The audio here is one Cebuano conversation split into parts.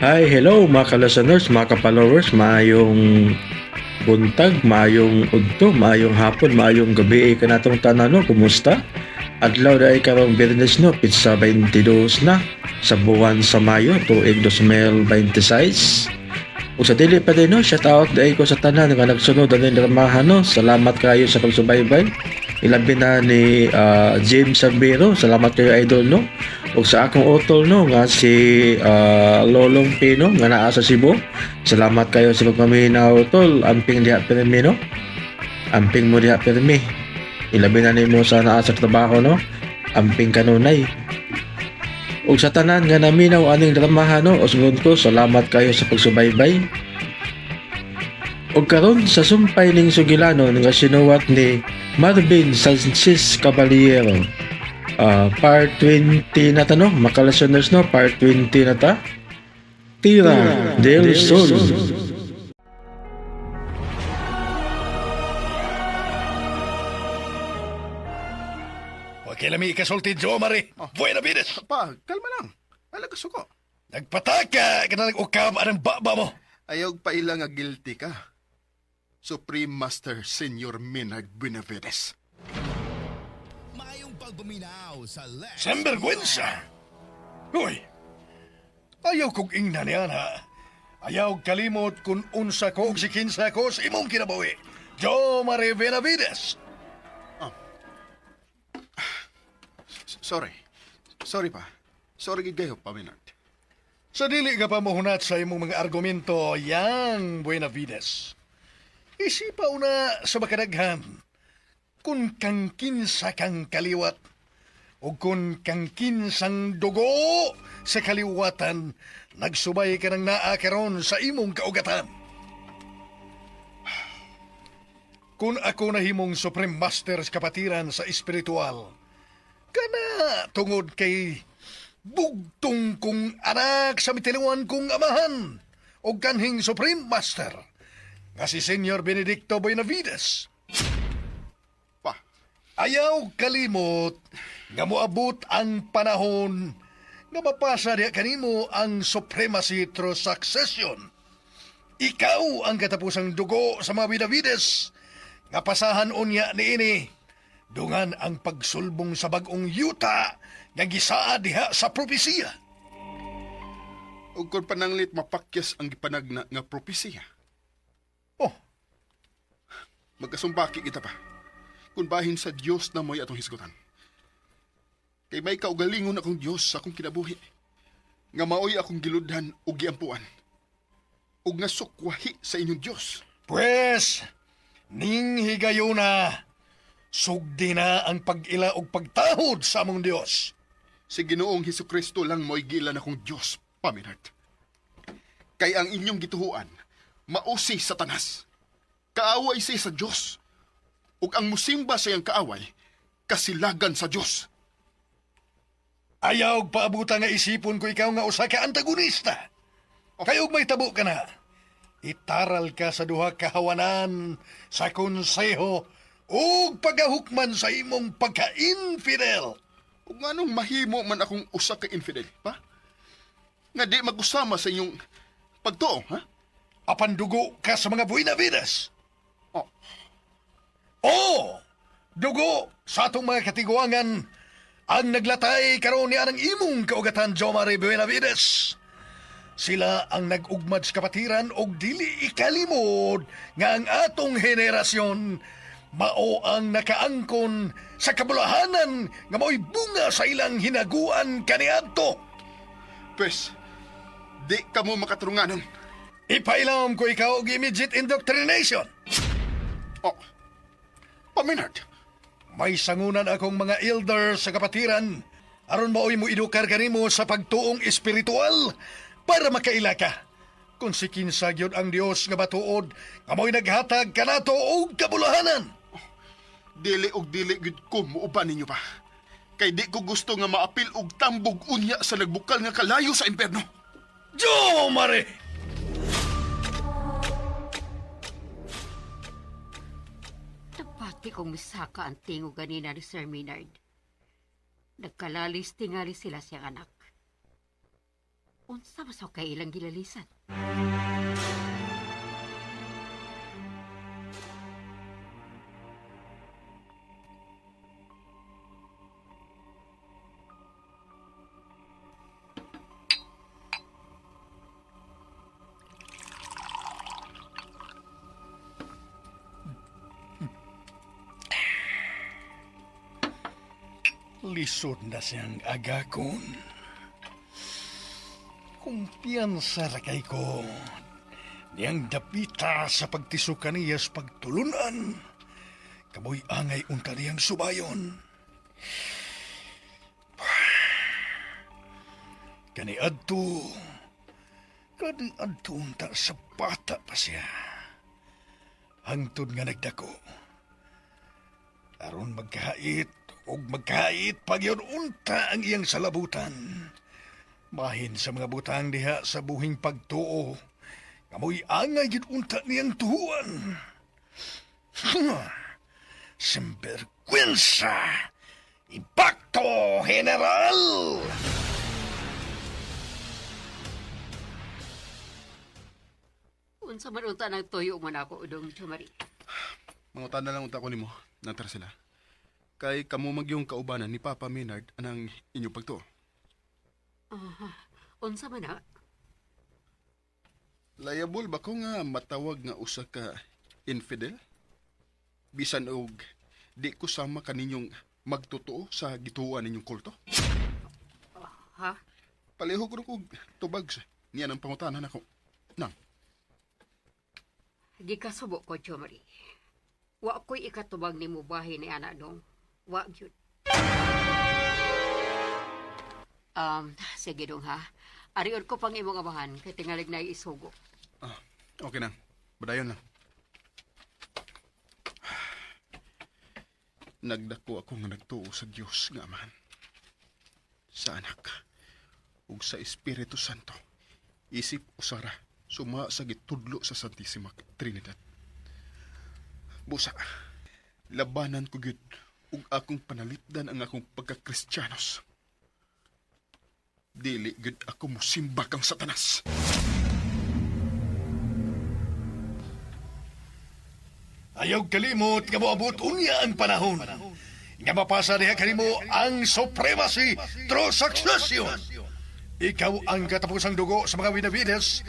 Hi, hello mga ka-listeners, mga ka-followers, maayong buntag, maayong udto, maayong hapon, maayong gabi eh, kanatong tanan no, kumusta? Adlaw dai karong Biyernes no, pitsa 22 na sa buwan sa Mayo, tuig 2026. Ug sa dili pa din no, shout out dai ko sa tanan nga nagsunod ani dramahan no. Salamat kayo sa pagsubaybay. Ilabi na ni James Sabiro, salamat kayo idol no. Ug sa akong utol no nga si Lolong Pino nga naa sa Cebu. Salamat kayo sa pagpaminaw utol. Amping diha pirmi no. Amping mo diha pirmi. Ilabi na nimo sa naa sa trabaho no. Amping kanunay. Ug sa tanan nga naminaw aning dramahan no, usbon ko salamat kayo sa pagsubaybay. Ug karon sa sumpay ning sugilanon nga sinuwat ni Marvin Sanchez Caballero. Part 20 na ta no, mga listeners no, part 20 na ta. Tira del Sol. Okay lami ikasulti, Joe Marie. Oh. Buena Vides. Pa, kalma lang. Alaga suko. Nagpataka ka na nag-ukab anang baba mo. Ayaw pa ila nga guilty ka. Supreme Master Senior Minard Benavides. Maayong pagpaminaw sa Lex. Sembergüenza. Uy, ayaw kong ingna niya na. Ayaw kalimot kung unsa ko og si kinsa ko sa imong kinabuhi. Joe Marie Benavides. Sorry. Sorry pa. Sorry gid kayo pa, Minard. Sa dili ka pa mohunat sa imong mga argumento, yang Buenavides. Isipa una sa makadaghan, kung kang kinsa kang kaliwat, o kung kang kinsang dugo sa kaliwatan, nagsubay ka ng naa karon sa imong kaugatan. Kung ako nahimong Supreme Master sa kapatiran sa espiritual, kana tungod kay bugtong kong anak sa mitiliwan kong amahan o kanhing Supreme Master nga si Senyor Benedicto Buenavides. Pa, Ayaw kalimot nga moabot ang panahon nga mapasa diha kanimo ang supremacy through succession. Ikaw ang katapusang dugo sa mga Benavides nga pasahan unya niini dungan ang pagsulbong sa bag-ong yuta nga gisaa diha sa propesiya. ug kung pananglit mapakyas ang gipanagna nga propesiya. Oh, Magkasumpaki kita pa. Kung bahin sa Dios na mo'y atong hisgutan. Kay may kaugalingon akong Dios sa akong kinabuhi. Nga maoy akong giludhan ug giampuan. Ug nga sukwahi sa inyong Dios. Pues, ning higayuna, sugdi na ang pag-ila og pagtahod sa among Dios. Si Ginoong Hesukristo lang mo'y gilan akong Dios, Paminart. Kay ang inyong gituhuan, mausi Satanas. Kaaway siya sa Dios. Ug ang musimba sa iyang kaaway, kasilagan sa Dios. Ayaw og paabutan nga isipon ko ikaw nga usa ka antagonista. Kay og may tabo ka na, itaral ka sa duha ka hawanan sa konseho ug pagahukman sa imong pagka-infidel. Ug nganong mahimo man akong usa ka infidel, pa? Nga di magusama sa inyong pagtuo, ha? Apan dugo ka sa mga Buenavides. Oh, Oo! Dugo sa atong mga katiguangan ang naglatay karon ni anang imong kaugatan Jomari Buenavides. Sila ang nag-ugmad sa kapatiran og dili ikalimod nga ang atong henerasyon mao ang nakaangkon sa kabulahanan nga mao'y bunga sa ilang hinaguan kaniadto. pwes, di ka mo makaturunganon. Ipailam ko ikaw og immediate indoctrination. Oh, Paminart, May sangunan akong mga elders sa kapatiran aron maoy mo idukar kanimo sa pagtuong espiritual para makaila ka. Kung si kinsa gyud ang Dios nga batuod nga mao'y naghatag kanato og kabulahanan. Dili og dili gud ko muuban ninyo pa. Kay di ko gusto nga maapil og tambog unya sa nagbukal nga kalayo sa impierno. Joe Mare! Napati kong misaka ang tingo ganina ni Sir Maynard. Nagkalalis tingali sila siyang anak. Unsa ba sa kay ilang gilalisan? Lisod na siyang agakon. Kumpiyansa ra kay ko. Niyang dapita sa pagtiso kaniyas pagtulunan. Kaboy angay unta niyang subayon. Kani adto, kani adto unta sa bata pa siya. Hangtod nga nagdako. Aron magkahait ug magkahait pagyon unta ang iyang salabutan. Bahin sa mga butang diha sa buhing pagtuo, kamoy angay gid unta niyang tuhuan. Simbergwensa! Impacto General! Unsa man unta nang tuyo man ako udong Jomari. Mangutan na lang unta ko nimo, nantara sila. Kay kamo magyong kaubanan ni Papa Maynard anang inyong pagtuo. Unsa man na? Liable ba ko nga matawag nga usa ka infidel? Bisan og di ko sama kaninyong magtotoo sa gituan ninyong kulto. Ha? Palihog ro kog tubag sa niya ng pangutanan ako. Nang, Gikasubo ko, Jomari. Wa ko'y ikatubag ni mubahin ni anak dong. Wa gyud. Sige dong ha. Arion ko pang imong amahan kay tingalig na isugo. ah, okay nang. Badayon lang. Nagdako ako nga nagtuo sa Dios nga Amahan. Sa anak ug sa Espiritu Santo. Isip usara suma sa gitudlo sa Santissima Trinidad. Busa, labanan ko gyud ug akong panalipdan ang akong pagkakristiyanos. Dili gyud ako mosimba kang Satanas. Ayaw kalimot nga moabot unya ang panahon. Nga mapasa diha kanimo ang supremacy through succession. Ikaw ang katapusang dugo sa mga Benavides.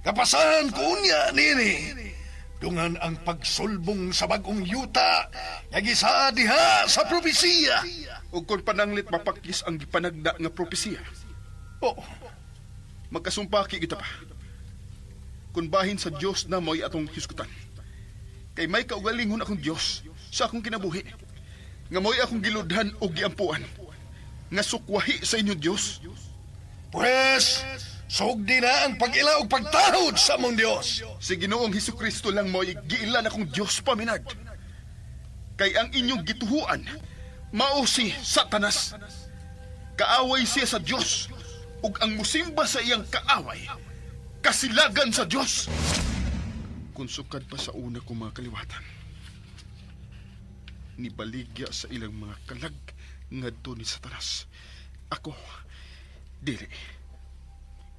Kapasahan ko unya nini. Dungan ang pagsulbong sa bagong yuta nga gisaad diha sa propesiya. Ug kon pananglit mapakis ang gipanagda nga propesiya, Oh, magkasumpaki kita pa. Kun bahin sa Dios na mo'y atong hisgutan. Kay may kaugalingon akong Dios sa akong kinabuhi. Nga mo'y akong giludhan o giampuan. Nga sukwahi sa inyong Dios. Pues, sugdi na ang pag-ila ug pagtahod sa among Dios. Si Ginoong Hesukristo lang mo'y giilan akong Dios paminad. Kay ang inyong gituhuan, mao si Satanas. Kaaway siya sa Dios ug ang musimba sa iyang kaaway, kasilagan sa Dios. Kung sukad pa sa una kong mga kaliwatan, nibaligya sa ilang mga kalag ngadto ni Satanas. Ako, dili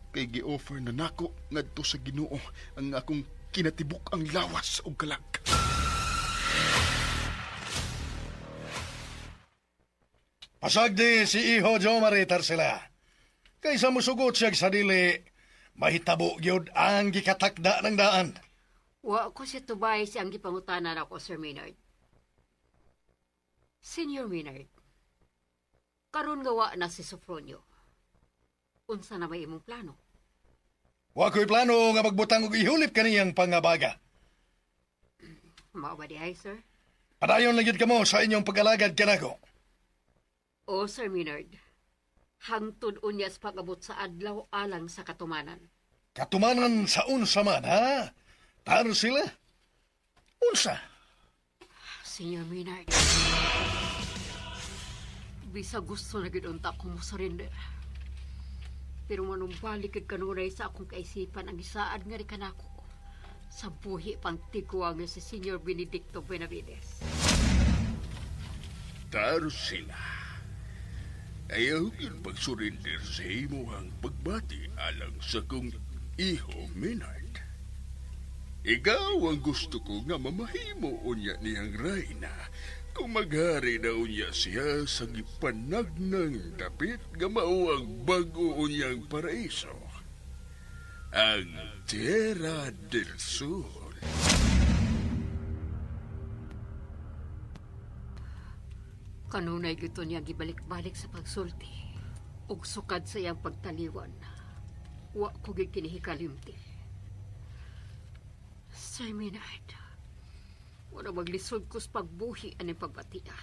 kay gi-offer na nako ngadto sa Ginoo ang akong kinatibuk ang lawas ug kalag. Pasagdi si Iho Jomari Tarsila. Kaysa musugot siya sa dili, mahitabo gyud ang gikatakda ng daan. Wa ko si tubay si ang gipangutanan ako, Sir Maynard. Senior Maynard, karon nga wa na si Sofronio. Unsa na may imong plano? Wa ko'y plano nga magbutang og ihulip kaniyang pangabaga. Mao ba diay, sir? Padayon lang gyud kamo sa inyong pag-alagad kanako. O, Sir Maynard, hangtod unya sa pag-abot sa adlaw alang sa katumanan. Katumanan sa unsa man, ha? Tarsila? Unsa? Senior Maynard, bisa gusto na gid unta ko mo surrender. Pero manumbalik gid kanunay sa akong kaisipan ang isaad nga ri kanako sa buhi pang tiguang nga si Senior Benedicto Benavides. Tarsila. Ayaw yun pagsurrender sa imuhang pagbati alang sa kong iho, Maynard. Ikaw ang gusto ko nga mamahimo unya niyang reyna kung maghari na unya siya sa gipanagnang dapit nga mao ang bag-o unyang paraiso. Ang Tierra del Sur. Kanunay gito niya gibalik-balik sa pagsulti ug sukad sa iyang pagtaliwan. Wa ko gid kini hikalimti. Sir Maynard, wala maglisod ko sa pagbuhi aning pagbatia.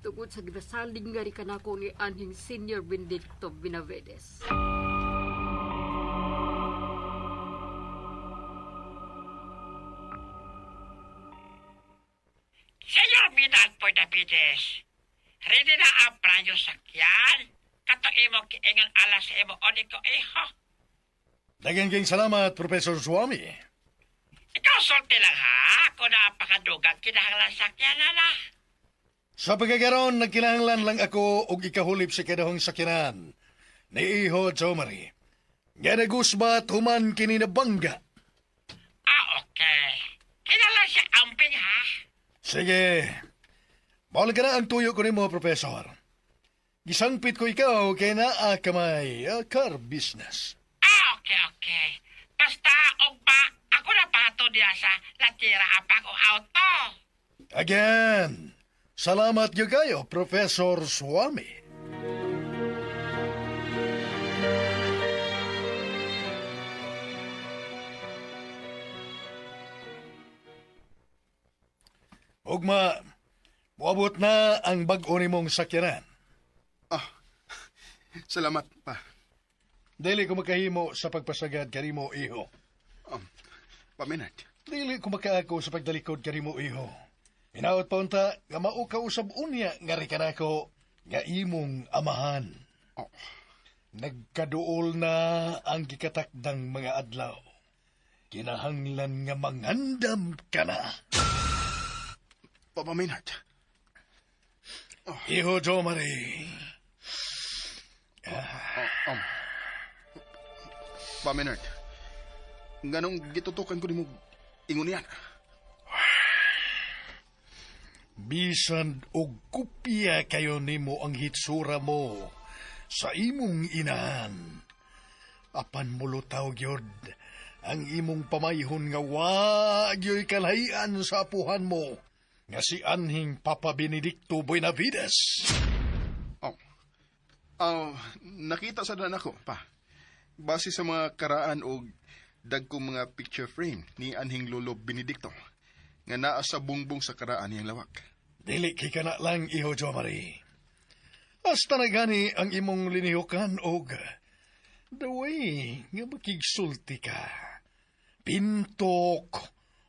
Tungod sa gibasalig nga ri kanako ni anhing Senior Benedicto Benavides. Senyor Minal Benavides, ready na ang prayo sakyan. Kato imo kiingan alas sa imo oniko iho. Daghang kayong salamat, Professor Swami. Ikaw sulti lang ha, kung napakadugang kinahanglan sakyan na na. Sa pagkakaroon, nagkinahanglan lang ako og ikahulip sa kadahong sakyanan. Ni Iho Jomari. Nga nagusbat human kini na bangga. Ah, okay. Kinahanglan siya amping ha. Sige. Bawal ka na ang tuyo ko nimo, Professor. Gisangpit ko ikaw kay naa kamay car business. Ah, okay, okay. Basta, ugma, ako na pato niya sa latira ang bagong auto. Again, salamat gyud kayo, Professor Swami. Ugma, moabot na ang bag-o nimong sakyanan. Ah, salamat pa. Dili ko makahimo sa pagpasagad kanimo, iho. Pa Maynard. Dili ko makaako sa pagdalikod kanimo, iho. Hinaot pa unta nga mao ka usab unya nga ri kanako nga imong amahan. Oh. Nagkaduol na ang gikatakdang mga adlaw. Kinahanglan nga mangandam ka na. Papa Maynard. Iho Jomari, Oh, Pa Maynard. Nganong gitutukan ko nimo ingon niyan? Bisan og kopya kayo nimo ang hitsura mo sa imong inahan. Apan mulutaw gyud ang imong pamayhon nga wa gyoy kalahian sa apuhan mo nga si anhing Papa Benedicto Buenavides. Oh. Oh, nakita sa daan ako, pa. Base sa mga karaan og dagkong mga picture frame ni anhing Lolo Benedicto nga naa sa bungbong sa karaan niyang lawak. Dili kay kana lang iho Jomari. Hasta na gani ang imong linihukan og the way nga makigsulti ka. Pintok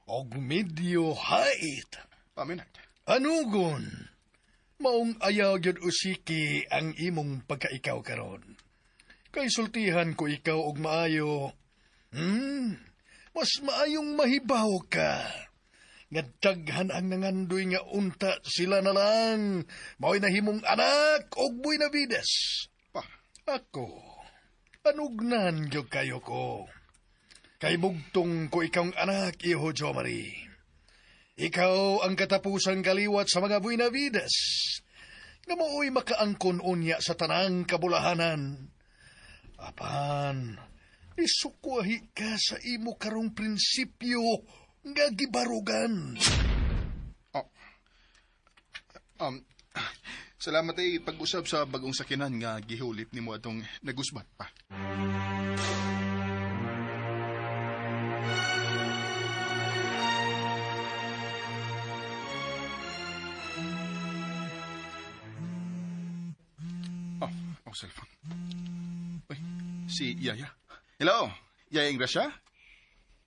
og medyo height. Pa Maynard. Anugon, maong ayaw gyud usiki ang imong pagkaikaw karon. Kay sultihan ko ikaw og maayo. Mas maayong mahibaw ka. Nga daghan ang nangandoy nga unta sila na lang. Mao'y nahimong anak og Buenavides. Pa, Ako, panugnan gyud kayo ko. Kay bugtong ko ikawng anak, iho Jomari. Ikaw ang katapusang kaliwat sa mga Buenavides. Nga mao'y makaangkon unya sa tanang kabulahanan. Apan, isukwahi ka sa imo karong prinsipyo nga gibarugan. Oh. Salamat ay pag-usab sa bagong sakinan nga gihulip nimo atong nagusbat pa. Oh, oh, cellphone. Uy, si Yaya. Hello, Yaya Ingracia?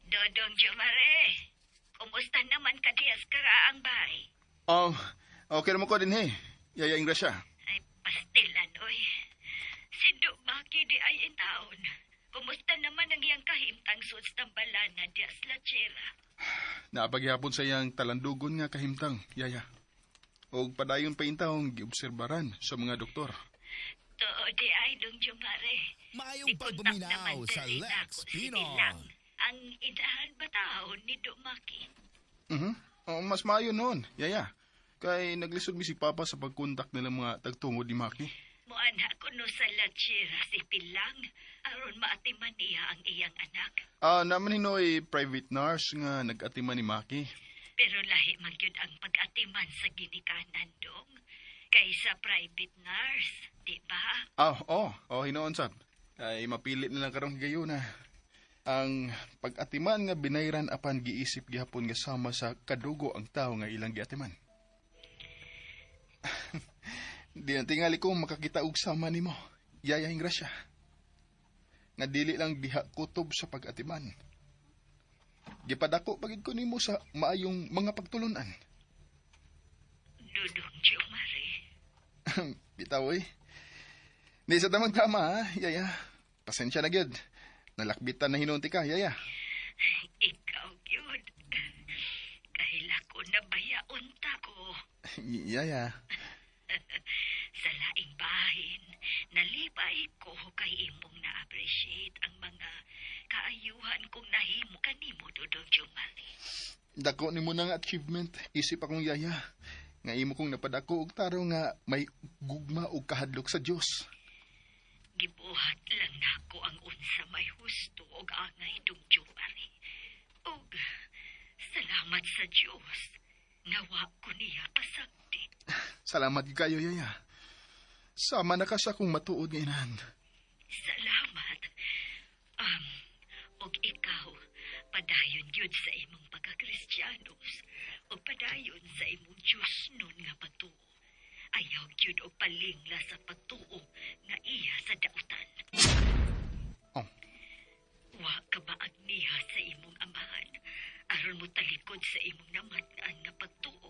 Dodong Jomare, kumusta naman ka diyas karaang bay? Oh, okay naman ko din hey. Yaya Ingracia. Ay, pastilan, oy. Si Dumaki di ay intaon. Kumusta naman ang iyang kahimtang suits ng balana diyas la chera? Napaghihapon sa iyang talandugon nga kahimtang, Yaya. Og padayon pa intawong giobserbaran sa mga doktor. Tuo di ay dong Jomare. Maayong Ikontak pagpaminaw naman sa diri Lex nako si Pino. Pilang. Ang inahan ba taon ni Dumaki? Mhm. Oh, mas maayo noon, yaya. Kay naglisod mi si Papa sa pagkontak nilang mga tagtungod ni Maki. Muana ko no sa latsira si Pilang aron maatiman niya ang iyang anak. Ah, naman hinoy private nurse nga nag-atiman ni Maki. Pero lahi man gyud ang pag-atiman sa ginikanan dong kaysa private nurse, di ba? Ah, oh, oh, hinoon sab. Kay mapili na lang karong higayuna. Ang pag-atiman nga binayran apan giisip gihapon nga sama sa kadugo ang tao nga ilang giatiman. Di na tingali ko makakita og sama nimo. Yaya grasya. Nga dili lang diha kutob sa pag-atiman. Gipadako pagid ko nimo sa maayong mga pagtulunan. Dudong Jomare. Bitaw eh. Di sa tamang tama ha, yaya. Pasensya na gyud. Nalakbitan na hinunti ka, yaya. Ikaw gyud. Kahila ko na bayaon ta ko. Yaya. Sa laing bahin, nalipay ko kay imong na-appreciate ang mga kaayuhan kong nahimo kanimo, Dudong Jomare. Dako nimo na nga achievement. Isip akong yaya. Nga imo kong napadako og taro nga may gugma og kahadlok sa Dios. Gibuhat lang nako ang unsa may husto og angay dong Jomare. Og salamat sa Dios nga wa ko niya pasagdi. Salamat gyud kayo, yaya. Sama na ka sa akong matuod nga inahan. Salamat. Um, og ikaw, padayon gyud sa imong pagkakristiyanos ug padayon sa imong Diyos nun nga pagtuo. Ayaw gyud og palingla sa pagtuo nga iya sa dautan. Oh. Wa ka ba agniha sa imong amahan aron mo talikod sa imong namat-an nga pagtuo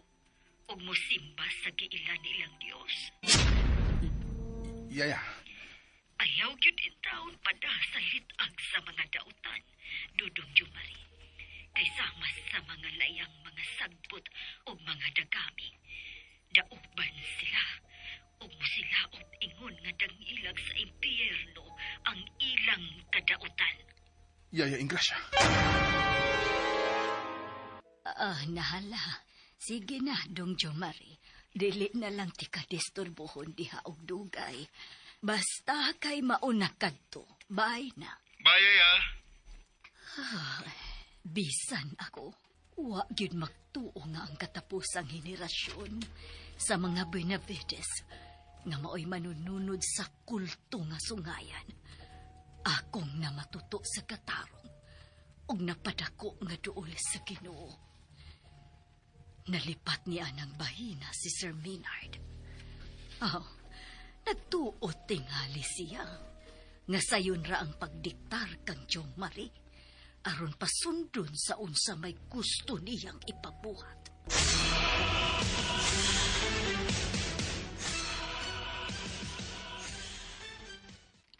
ug mosimba sa giila nilang Dios? Yaya. Ayaw gyud intawon pada sa litag sa mga dautan, Dudong Jumari. Kay sama sa mga layang mga sagbot o mga dagami. Dauban sila, ug sila og ingon nga dangilag sa impyerno ang ilang kadautan. Yaya Ingrasya. Ah, nahala. Sige na, Dong Jomari. Dili na lang ti ka disturbohon diha og dugay. Basta kay mauna kadto. Bye na. Bye, yaya. Bisan ako. Wa gyud magtuo nga ang katapusang henerasyon sa mga Benavides nga maoy manununod sa kulto nga sungayan. Akong namatuto sa katarong ug napadako nga duol sa Ginoo. Nalipat niya ng bahina si Sir Maynard. Aw, nagtuo tingali siya. Nga sayon ra ang pagdiktar kang Jong Marie aron pasundon sa unsa may gusto niyang ipabuhat.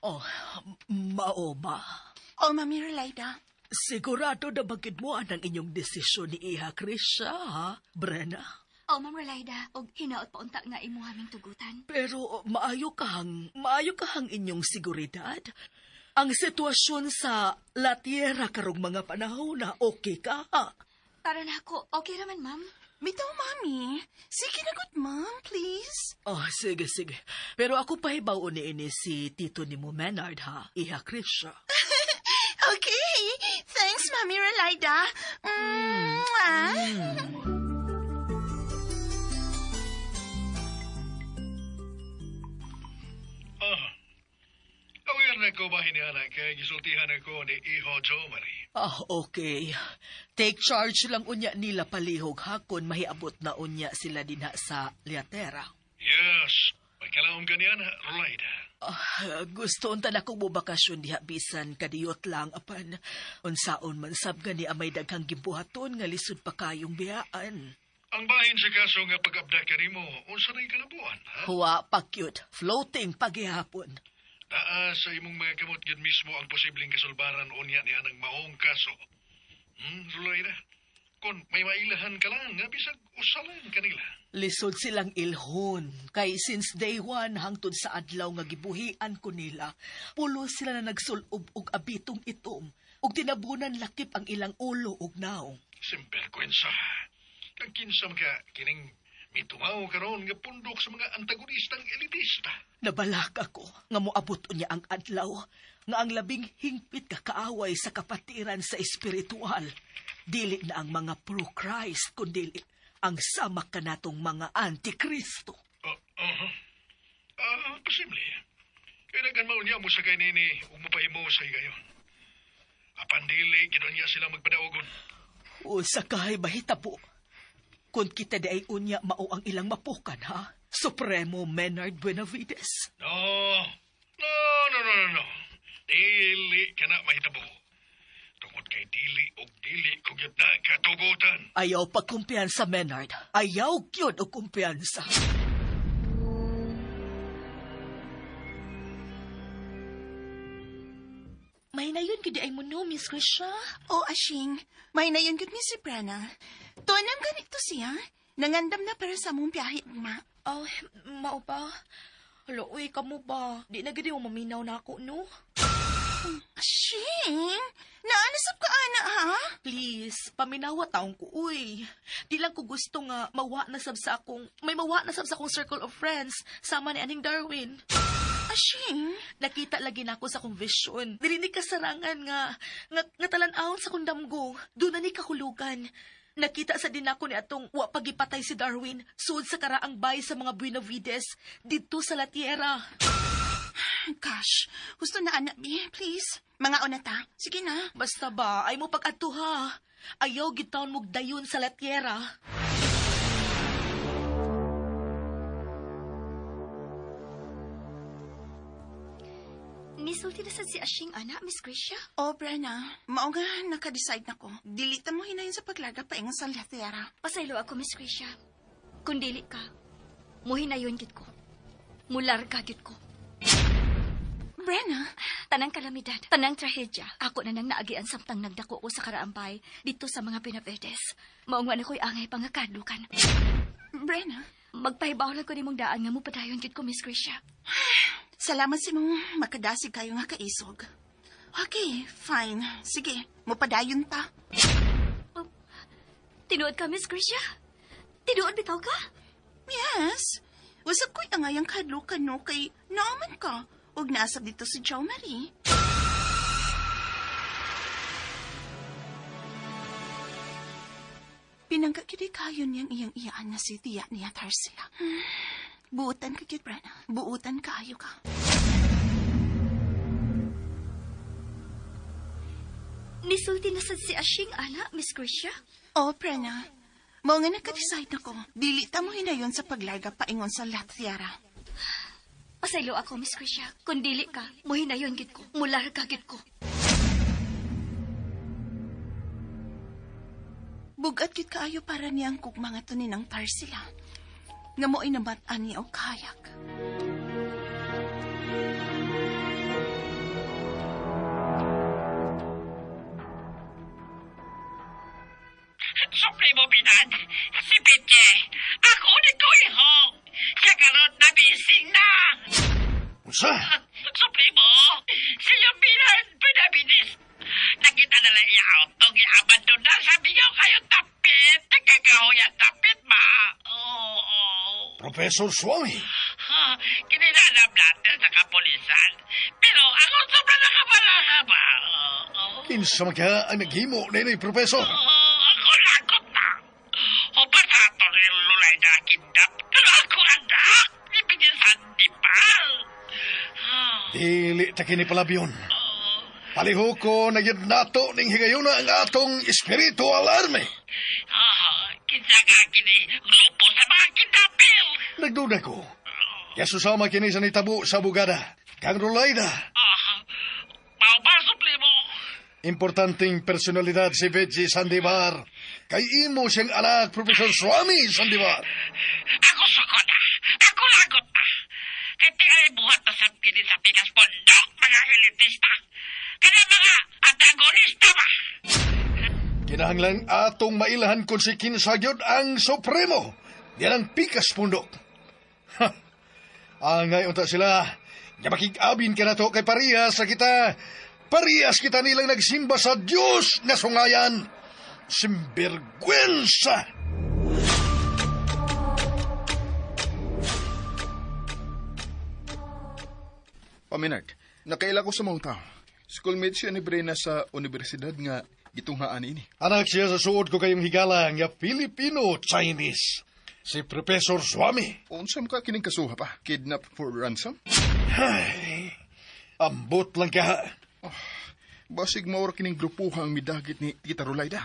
Oh, mao ba? Oh, Mami Relaida. Sigurado na bagid mo ang inyong desisyon ni Iha Krisha, ha, Brenna? Oh, Ma'am Relaida, og hinaot pa unta nga imo aming tugutan. Pero maayo kahang inyong seguridad. Ang sitwasyon sa La Tierra karong mga panahon na okay ka. Ha? Para na ako, okay raman, ma'am. Bitaw, Mami. Sige na good, ma'am, please. Oh, sige, sige. Pero ako pahibaw ni ini si Tito ni mo Menard, ha? Iha Krisha. Okay. Thanks, Mami Relaida. Mwah. Ah. Aware na ko ba hiniana kay gisultihan ako ni Iho Jomari. Ah, okay. Take charge lang unya nila palihog hakon mahiabot na unya sila dinha sa Liatera. Yes, magkalaom ganyan, Rolaida. Ah, gusto unta na kong mobakasyon diha bisan kadiyot lang apan unsaon man sab gani amay daghang gibuhaton nga lisod pa kayong biyaan. Ang bahin sa kaso nga pag-abda kanimo, unsa na'y kalabuan, ha? Huwa pa cute, floating pagihapon. Naa sa imong mga kamot gyud mismo ang posibleng kasulbaran unya ni anang maong kaso. Rolaida? Kung Kung may mailahan ka lang, nga bisag usa lang kanila. Lisod silang ilhon kay since day one hangtod sa adlaw nga gibuhian ko nila, pulo sila na nagsulob og abitong itom ug tinabunan lakip ang ilang ulo ug naong. Simperkwensa. Kang kinsa man ka kining mitungaw karon nga pundok sa mga antagonistang elitista. Nabalak ako nga moabot unya ang adlaw nga ang labing hingpit ka kaaway sa kapatiran sa espiritual. Dili na ang mga pro-Christ kundi ang sama kanatong mga antikristo. Posible. Kaya daghan mao niya mo sa kay nini ug mapahimo sa higayon. Apan dili gid niya sila magpadaogon. O sakay bahitabo. Kung kita di ay unya mao ang ilang mapukan, ha? Supremo Menard Buenavides. No. No, no, no, no, no. Dili ka na mahitabo. Tungod kay dili og dili ko gyud na katugutan. Ayaw pagkumpiyansa, Menard. Ayaw gyud og kumpiyansa. May nayon gud ay mo no, Miss Krisha. O, Ashing. May nayon gud mi si Prana. Tuanam ganito siya. Nangandam na para sa mong biyahe, ma. Oh, mao ba? Hala, uy, kamo ba? Di na gid mo maminaw na ako, no? Ashing! Naanasap ka, ana, ha? Please, paminawa taong ko, uy. Di lang ko gusto nga mawa na sab sa akong, may mawa na sab sa akong circle of friends sama ni aning Darwin. Ashing? Nakita lagi nako sa akong vision. Dili ni kasarangan nga, nga, nga talan-awon sa akong damgo. Doon na ni kahulugan. Nakita sa din ako ni atong wa pagipatay si Darwin sud sa karaang bay sa mga Buenavides didto sa La Tierra. Gosh, gusto na, anak, bi. Please. Mga una ta. Sige na. Basta ba, ay mo pag-adto ha. Ayaw gitaon mo dayon sa La Tierra. Nisulti na sad si Ashing, ana, Miss Gracia. O, Brenna, mao nga naka-decide na ko. Dilita mo hinayon sa paglarga paingon sa La Tierra. Pasaylo ako, Miss Gracia. Kung dili ka, muhinayon gid ko. Mularga gid ko. Brenna? Tanang kalamidad, tanang trahedya, ako na nang naagian samtang nagdako ko sa karaambay dito sa mga Pinaverdes. Mao nga na ko'y angay pangakadlukan. Brenna? Magpahibaw lang ko nimong daan nga mupadayon gid ko, Miss Gracia. Salamat sa mong makadasig kayo nga kaisog. Okay, fine. Sige, mupadayon ta. Tinuod ka, Miss Gracia? Tinuod bitaw ka? Yes. Usap ko'y angayang kadlukan no kay naaman ka. Huwag naasap dito si Jo Marie. Pinangga gyud kayo niyang iyang iyaan na si tiya niya Tarsila. Buutan ka gyud, Brenna. Buutan kaayo ka. Nisulti na sad si Ashing, ana, Miss Gracia? Oh, Prena. Mao nga naka-decide ako. Dili ta mo hinayon sa paglarga paingon sa La Tierra. Pasaylo ako, Miss Gracia. Kung dili ka, muhinayon gid ko. Mularga gid ko. Bugat gyud kaayo para niyang kugma nga to ni ng Tarsila. Nga mo'y nabat-an niya og kayak. Supremo Binan, si Pitche, ako ni ko iho. Siya karon nabising na. Unsa? Supremo, siya Binan, Benavides. Nakita na lang iya auto, giabandon na. Sabi niyo kayo tapit. Nagkakahoy ang tapit ba? Oo. Professor Swami. Kinilalam natin sa kapulisan. Pero ako sobra nakabalaka ba? Oo. Kinsa man ka ang naghimo nini, Professor? Ako lagot na. Hupat sa ato rin lulay na kidnap. Pero ako anak. Ibigin sa antipal. Dili ta kini palabyon. Palihoko na gyud nato ning higayuna ang atong spiritual army. Kinsa nga kini grupo sa mga kidnapper. Nagduda ko. Yasusama kini sa nitabo sa Bugada. Kang Rulayda. Mao ba, Supremo? Importanteng personalidad si Veggie Sandivar. Kay imo siyang anak, Professor Swami Sandivar. Ako sukod na. Ako lagot na. Kay tingali buhat na sa kini sa pikas pondok, mga elitista. Kana mga antagonista ba? Kinahanglan atong mailahan kung si kinsa gyud ang Supremo. Yan ang pikas pundok. Ha! Angay unta sila. Nga makig-abin ka na to kay parehas sa kita. Parehas kita nilang nagsimba sa Diyos nga sungayan. Simbergwensa! Paminard, nakaila ko sa mga tao. Schoolmate siya ni Brena sa universidad nga gitunghaan ini. Anak siya sa suod ko kayong higala nga Filipino-Chinese. Si Professor Swami. Unsa ka kining kasuha pa? Kidnap for ransom? Ay, ambot lang ka. Oh, basig maura kining grupuha ang midagit ni Tita Rolaida.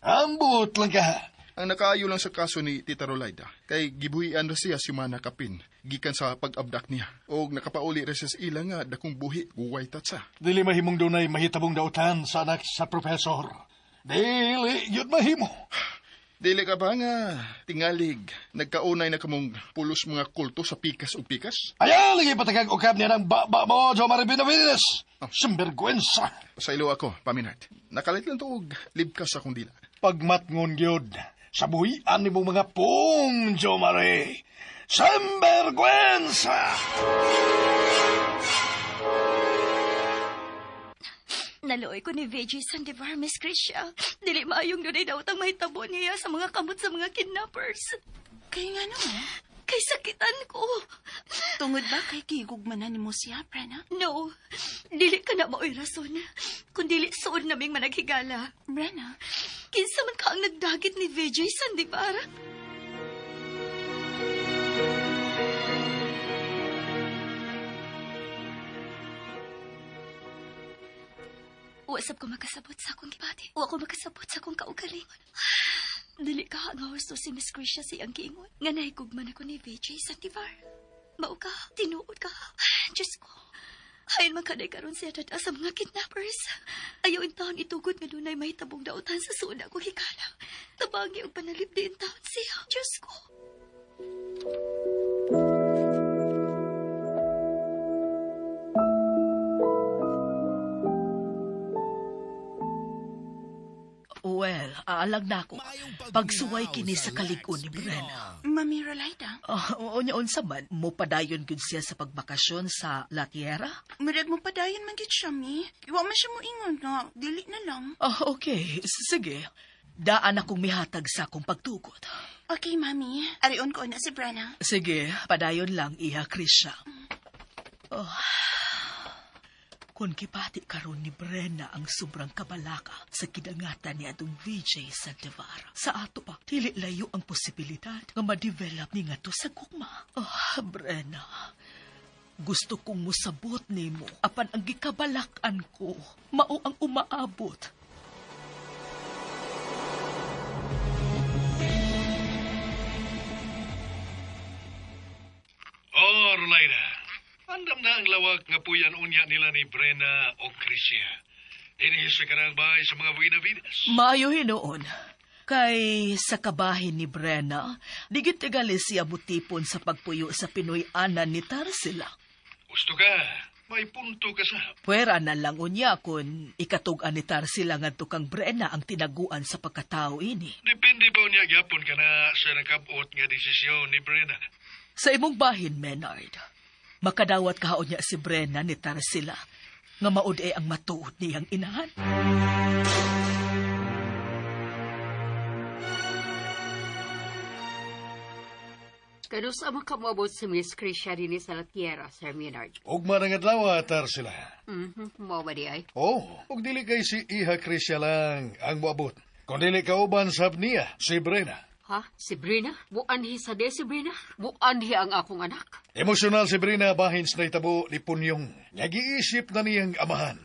Ambot lang ka. Ang nakaayo lang sa kaso ni Tita Rolaida, kay gibuhian ra siya si Mana Kapin, gikan sa pag-abduct niya. Og nakapauli ra siya sa ila nga dakong buhi, guway tatsa. Dili mahimong dunay mahitabong dautan sa anak sa professor. Dili yun mahimo. Dili ka ba nga tingalig, nagkaunay na kamong pulos mga kulto sa pikas ug pikas? Ayaw, lagi patagag ukab niya ng baba mo, Jomar Benavides. Oh. Simbergwensa. Pasaylo ako, paminat. Nakalit lang to og libkas akong dila. Pagmatngon gyud, sa buhian ni mong mga pong, Jomare. Simbergwensa! Naluoy ko ni VJ Sandivar, Miss Krisha. Dili maayong dunay daw ang mahitabo niya sa mga kamot sa mga kidnappers. Kay nga naman? Kay sakitan ko. Tungod ba kay gigugmanan ni mo siya, Brena? No. Dili ka na mao'y rason. Kung dili suod naming managhigala. Brena? Kinsa man ka ang nagdagit ni VJ Sandivar? Wasap ko makasabot sa akong gibati. Wa ko makasabot sa akong kaugalingon. Dili ka nga husto si Miss Krisha sa iyang giingon. Nga nahigugman ako ni VJ Santivar. Mao ka, tinuod ka. Diyos ko. Hain man kanay karon siya dada sa mga kidnappers. Ayaw in taon itugot nga dunay mahitabong dautan sa suod ako hikala. Tabangi og panalipdi in taon siya. Diyos ko. Well, aalag na ako. Pagsuway kini sa kalig-on ni Brenna. Mami Rolaida? Unya unsa man, mo padayon gyud siya sa pagbakasyon sa La Tierra? Murag mo padayon man gyud siya, mi. Wa man siya moingon nga, dili na lang. Okay, sige. Daan akong mihatag sa akong pagtugot. Okay, Mami. Arion ko na si Brenna. Sige, padayon lang, iha, Krisha. Oh. Kung kipati karon ni Brenna ang sobrang kabalaka sa kidangatan ni atong VJ Santivar. Sa ato pa, dili layo ang posibilidad nga ma-develop ni nga to sa gugma. Oh, Brenna, gusto kong musabot nimo apan ang gikabalakan ko, mao ang umaabot. Oh, Rolaida. Andam na ang lawak nga puyan unya nila ni Brenna o Crisia. Dinhi sa karang bahay sa mga Buenavides. Maayo hinuon. Kay sa kabahin ni Brenna, di gyud tigali siya mutipon sa pagpuyo sa Pinoy-anan ni Tarsila. Gusto ka, may punto ka sa. Pwera na lang unya kung ikatug-an ni Tarsila ngadto kang Brenna ang tinaguan sa pagkatao ini. Depende pa unya gyapon ka na sa nakabot nga desisyon ni Brenna. Sa imong bahin, Menard, makadawat kaon niya si Brenna ni Tarsila nga maud ang matuod niyang inahan. Kanus ang makamabot si Miss Krisha dinhi sa La Tierra, Sir Maynard? Ugma ng adlaw, Tarsila. Mao ba di ay? Oh, ug dili kay si Iha Crisia lang ang moabot. Kung dili kauban sab niya, si Brenna. Ha? Si Brina? Buanhi sa de si Brina? Buanhi ang akong anak? Emosyonal si Brina bahin sa naitabo ni Punyong. Nagiisip na niyang amahan.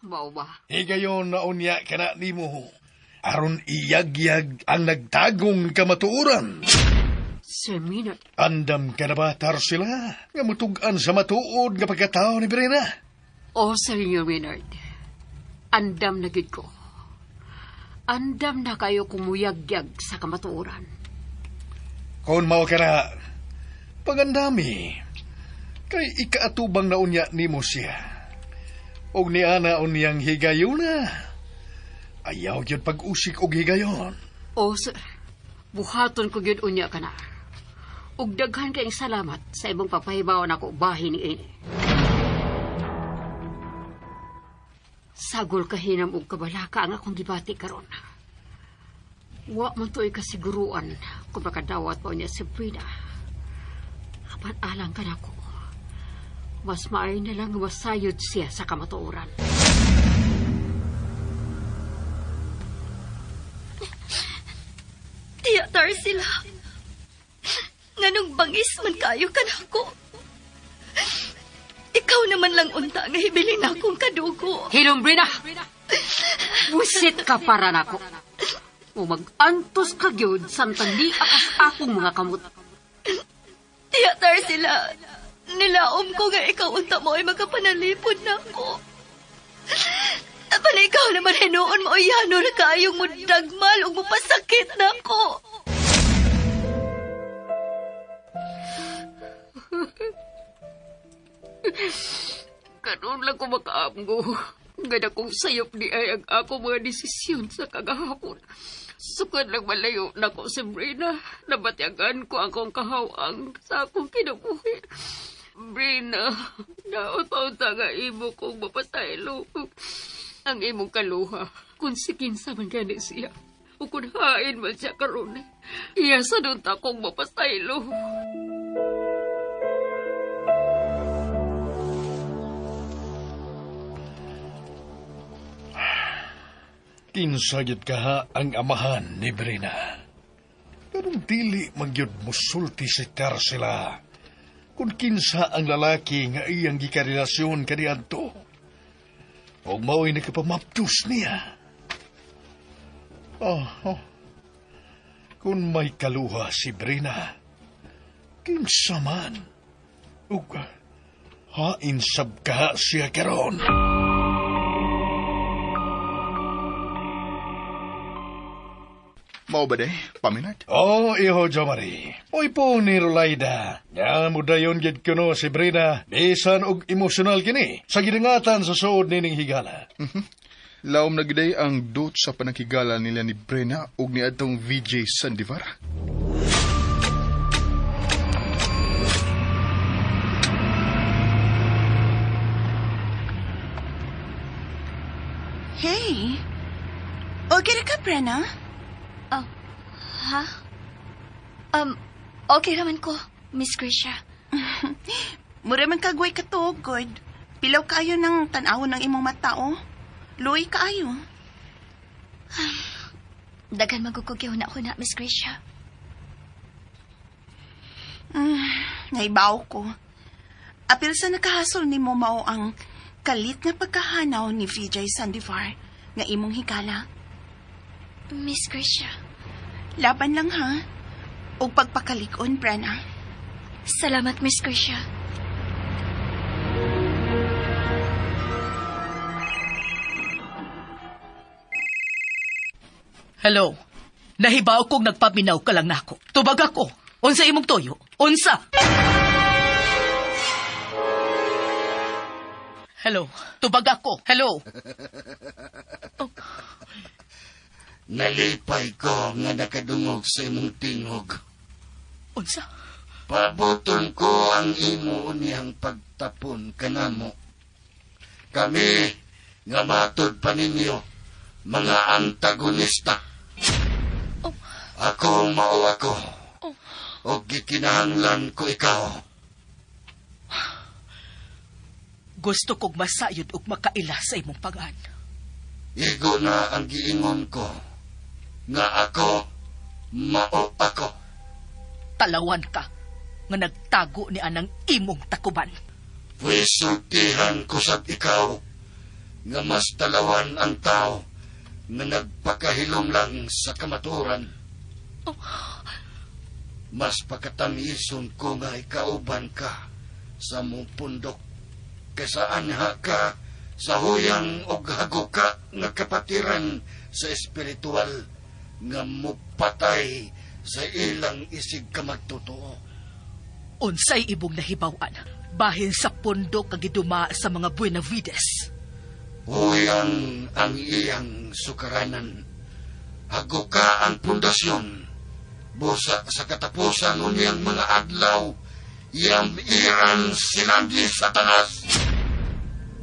Mao ba? Higayon na unya kana nimo. Aron iyagyag ang nagtagong kamatuoran. Sir Maynard. Andam ka na ba, Tarsila? Nga mutug-an sa matuod nga pagkatao ni Brina. Oh, Sir Maynard. Andam na gid ko. Andam na kayo kumuyagyag sa kamatuoran. Kung mao ka na, pagandami. Kay ikaatubang na unya nimo siya. Og ni ana unyang higayuna. Ayaw gyud pag-usik og higayon. O, sir. Buhaton ko gyud unya ka na. Ug daghan kayong salamat sa imong papahibaw nako bahin ni ini. Sagol kahinam og kabalaka ang akong gibati karon. Wa man to'y kasiguruan kung makadawat pa niya si Brina. Apan alang ka nako. Mas maay na lang masayod siya sa kamatuoran. Tiya, Tarsila. Nganong bangis man kayo kanako. Ikaw naman lang unta nga hibilin akong kadugo. Hilom, Brina! Busit ka para nako. O mag-antos ka gyud samtang di akas akong mga kamot. Tiya, Tarsila. Nilaom ko nga ikaw unta mo ay makapanalipod na ako. Apan ikaw naman hinuon mo yano na kaayong mo dagmal ug mopasakit na ako. Karon lang ko makaamgo. Nga kong sayop ni ay ang ako mga desisyon sa kagahapon. Sukad lang malayo na ko si Brina. Nabatyagan ko akong kahawang sa akong kinabuhi. Brina, daot pa nga imo kong mapasaylo. Ang imong kaluha, kung sikinsa man gani siya. O kung hain man siya karon, iya sa nun ta kong mapasaylo. Kinsa gyud kaha ang amahan ni Brina. Pero dili man gyud musulti si Tarsila kung kinsa ang lalaki nga iyang gikarelasyon kaniadto. Og mao'y nakapamapdos niya. Oh, oh. Kung may kaluha si Brina, kinsa man, ug hain sab kaha siya karon. Mao ba day, Paminard? Oh, iho, Jomari. Uy po ni Rolaida. Nga mo dayon gid kuno si Brina, bisan og emosyonal kini sa gidangatan sa suod nining higala. Laom na giday ang dot sa pananghigala nila ni Brena ug ni adtong VJ Sandivar. Hey! Okay ra ka, Prena? Oh, ha? Okay raman ko, Miss Grisha. Mura man kagway ka good. Pilaw kaayo ng tan-awon ng imong mata, oh. Luoy kaayo. Daghan magugugyaw na ako na, Miss Grisha. Naibaw ko. Apil sa nakahasol nimo mao ang kalit nga pagkahanaw ni VJ Sandivar nga imong higala. Miss Grisha. Laban lang ha. Og pagpakalig-on, Prena. Salamat, Miss Grisha. Hello. Nahibaw kong nagpaminaw ka lang nako. Tubag ako. Unsa imong toyo? Unsa? Hello. Tubag ako. Hello. Oh. Nalipay ko nga nakadungog sa imong tingog. Unsa? Pabuton ko ang imo niyang pagtapon kanamo. Kami nga matud pa ninyo mga antagonista. Oh. Ako mao ako. Oh. Og gikinahanglan ko ikaw. Gusto kog masayod og makaila sa imong pangan. Igo na ang giingon ko nga ako mao ako. Talawan ka nga nagtago ni anang imong takuban. Pwes sultihan ko sab ikaw nga mas talawan ang tao nga nagpakahilom lang sa kamaturan. Oh. Mas pakatamison ko nga ikauban ka sa mong pundok kaysa anha ka sa huyang og haguka nga kapatiran sa espiritual nga mupatay sa ilang isig kamagtotoo. Unsay ibong nahibaw-an bahin sa pundok nga giduma sa mga Buenavides. Huyang ang iyang sukaranan. Haguka ang pundasyon. Busa sa katapusan unyang mga adlaw, yam-iran sinandi Satanas.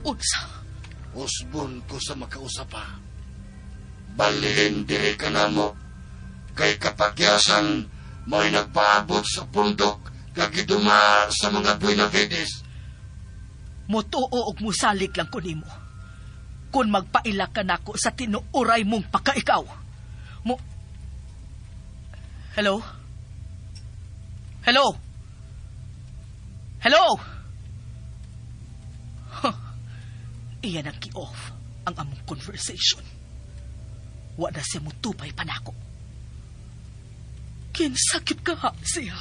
Unsa? Usbon ko sa makausapa. Balhin diri ka namo. Kay kapakyasan mo'y nagpaabot sa pundok kagiduma sa mga Buenavides. Mutuo og musalig lang ko nimo. Kung magpaila ka nako sa tinuoray mong pakaikaw. Mo... Hello? Hello? Hello? Huh. Iyan ang ki-off ang among conversation. Wa na siya mutupay pa nako. Kinsakit ka ha siya.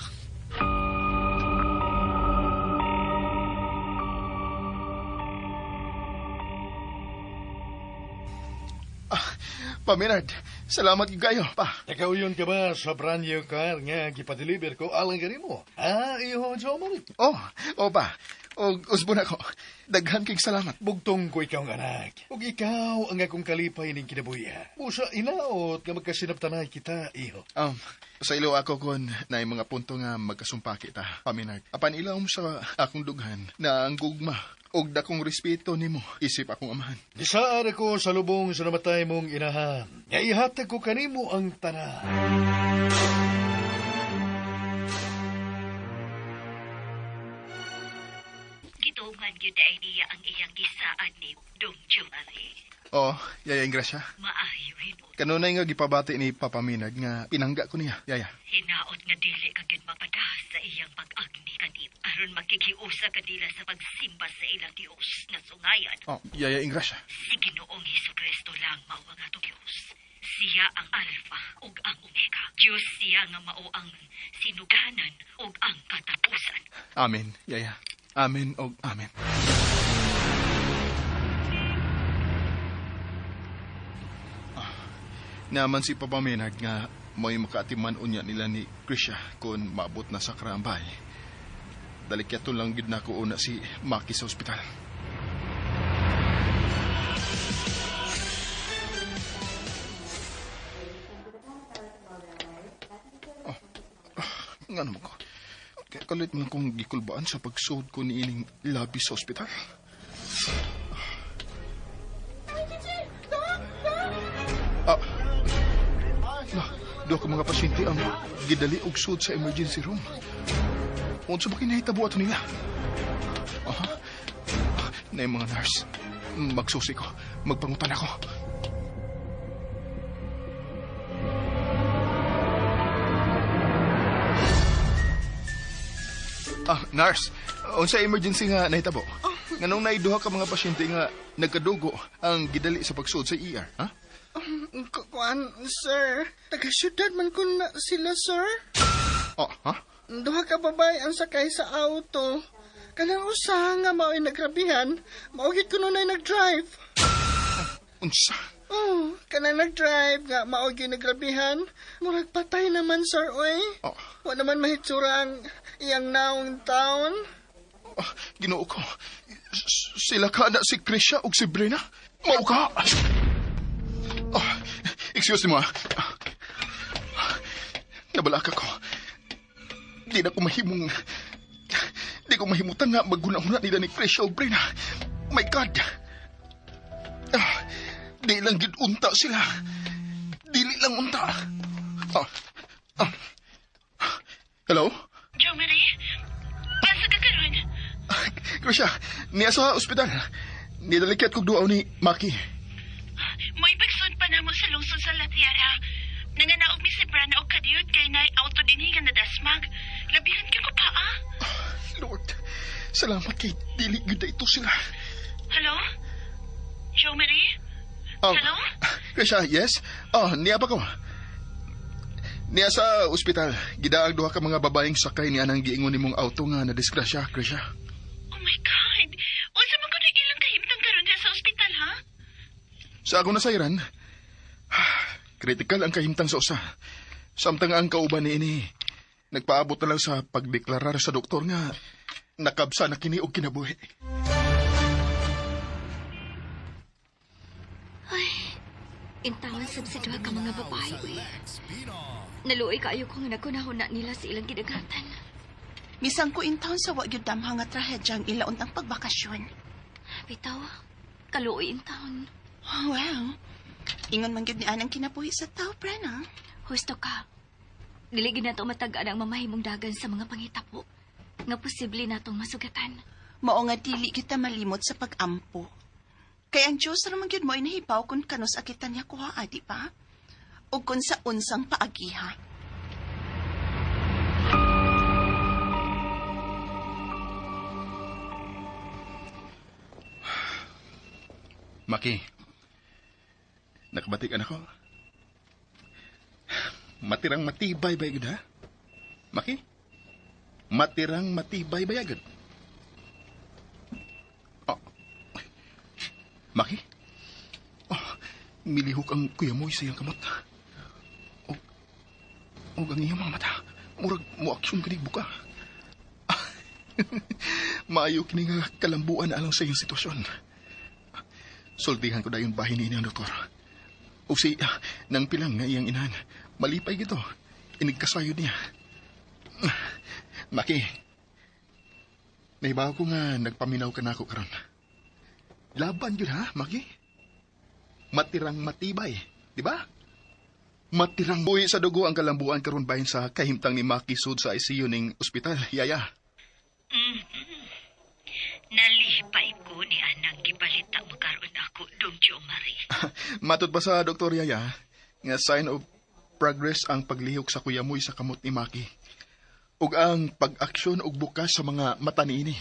Pa Minard, salamat gyud kayo, pa. Nakauyon ka ba sa brand new car nga gipadeliver ko alang kanimo? Ah, iho, Jomari. Oh, oh pa. Og usbon ako. Daghan kay salamat. Bugtong ko ikaw ang anak. Ug ikaw ang akong kalipay ning kinabuhi. Busa inaot nga magkasinabtanay kita, iho. Sa ilo ako kon naay mga punto nga magkasumpaki ta, Pa Minard. Apan ilawom sa akong dughan na ang gugma og dakong respeto nimo isip akong amahan. Gisaad ako sa lubong sa namatay mong inahan. Nga ihatag ko kanimo ang tanan. Gitungan gyud ay niya ang iyang gisaad ni Dong Jomari. Oh, Yaya Ingrasya. Maayo hinuon. Kanunay nga gipabati ni Papa Minard nga pinangga ko niya, Yaya. Hinaot nga dili ka gyud magpadahas sa iyang pag-agni kanimo aron makikiusa kanila sa pagsimba sa ilang Dios nga sungayan. Oh, Yaya Ingrasya. Si Ginoong Hesukristo lang mao ang atong Dios. Siya ang Alpha ug ang Omega. Dios siya nga mao ang sinuganan ug ang katapusan. Amen, Yaya. Amen og amen. Naman si Papa Menard nga mo'y makaatiman unya nila ni Krisha kung maabot na sa karambay. Dalikyaton lang gid nako una si Maki sa ospital. Nga naman ko. Kalit man kong gikulbaan sa pagsuod ko ni ining labi sa ospital. Duha ka mga pasyente ang gidali og suod sa emergency room. Unsa ba kinahitabo ato nila? Aha. Nay mga nurse, magsusi ko, magpangutan ako. Nurse, unsa emergency nga nahitabo? Nganong naiduha ka mga pasyente nga nagkadugo ang gidali sa pagsuod sa ER, ha? Kuan, sir. Taga-syudad man kun na sila, sir. Oh, ha? Duha ka babae ang sakay sa auto. Kanang usa nga mao'y nagrabihan, mao gid kuno nay nag-drive. Unsa? Oh, kanang nag-drive nga mao gyud nagrabihan, murag patay naman, sir, oy. Oh. Wa naman mahitsura ang iyang naong taon. Oh, Ginoo ko. Sila ka na si Krisha ug si Brina? Mao ka! Oh, excuse mo, ah. Nabalaka ko. Di na ko mahimong... Di ko mahimutan nga maguna-una nila ni Krisha ug Brina. My God! Di lang gid unta sila. Dili lang unta. Hello? Jo Marie? Asa ka karon? Krisha, niya sa ospital. Nidalikyat kog duaw ni Maki. Mo'y pagsud pa namo sa lungsod sa La Tierra. Nanganaog mi si Brana og kadiyot kay nay auto dinhi nga nadasmag. Labihan gyud ko pa, ah. Lord, salamat kay dili gyud ito sila. Hello? Jo Marie? Hello? Krisha, yes? Oh, niya pa ko. Niya sa ospital, gidaag duha ka mga babaeng sakay niya nang giingon nimong auto nga nadisgrasya, Krisha. Oh my God! Unsa man kuno ilang kahimtang karon diha sa ospital, ha? Sa ako nasayran, critical ang kahimtang sa usa. Samtang ang kauban ni ini, nagpaabot na lang sa pagdeklarar sa doktor nga nakabsa na kini og kinabuhi. Intawan sab sa duha ka mga babae, uy. Naluoy kaayo ko nga nagkunahuna nila sa ilang gidagatan. Bisan ko intawon sa wa gyud damha nga trahedya ang ila untang pagbakasyon. Bitaw, kaluoy intawon. Oh, well, ingon man gyud ni anang kinabuhi sa tao, Prena. Husto ka. Dili gyud nato matag-an ang mamahimong dagan sa mga pangitabo nga posible natong masugatan. Mao nga dili kita malimot sa pag-ampo. Kay ang Diyos ra man gyud mo inahibaw kung kanus akitan niya kuha, di ba? O kung sa unsang paagiha. Maki, nakabatik anak ko. Matirang matibay ba agad, ha? Maki? Matirang matibay ba agad? Oh. Maki? Oh, milihok ang kuya mo sa iyang kamot. Og ang iyang mga mata. Murag mo aksyon kanig buka. Maayo kini nga kalambuan alang sa iyang sitwasyon. Sultihan ko dayon bahin ni ang doktor. O si nang pilang nga iyang inahan, malipay gito. Inigkasayod niya. Maki, nahibaw ko nga nagpaminaw ka na ako karon. Laban yun ha, Maki? Matirang matibay, di ba? Matirang buhi sa dugo ang kalambuan karon bahin sa kahimtang ni Maki sud sa ICU ning ospital, yaya. Mm-hmm. Nalipay ko ni anang gibalita mo karon ako, Dong Jomari. Matod pa sa Doktor Yaya, nga sign of progress ang paglihok sa kuya moy sa kamot ni Maki. Ug ang pag-aksyon og bukas sa mga mata niini.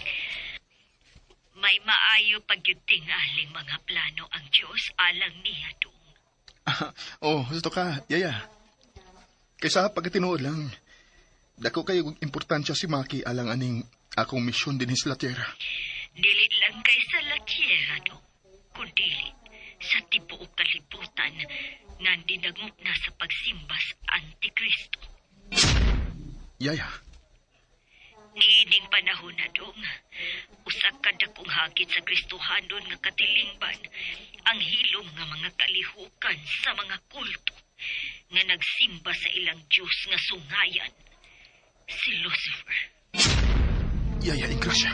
May maayo pagyud tingaling mga plano ang Diyos alang niya, Dong. Oh, gusto ka, Yaya. Kaysa pagkatinuod lang, dako kayo og importansya si Maki alang aning akong misyon dinhi sa La Tierra. Dili lang kay sa La Tierra, Dong, kundili sa tibuok kalibutan nga dinagop na sa pagsimba sa Antikristo. Yaya. Niining panahon na, Dong, usa ka dakong hagit sa Kristohanon nga katilingban ang hilom nga mga kalihukan sa mga kulto nga nagsimba sa ilang Diyos nga sungayan, si Lucifer. Yaya, Ingrasya.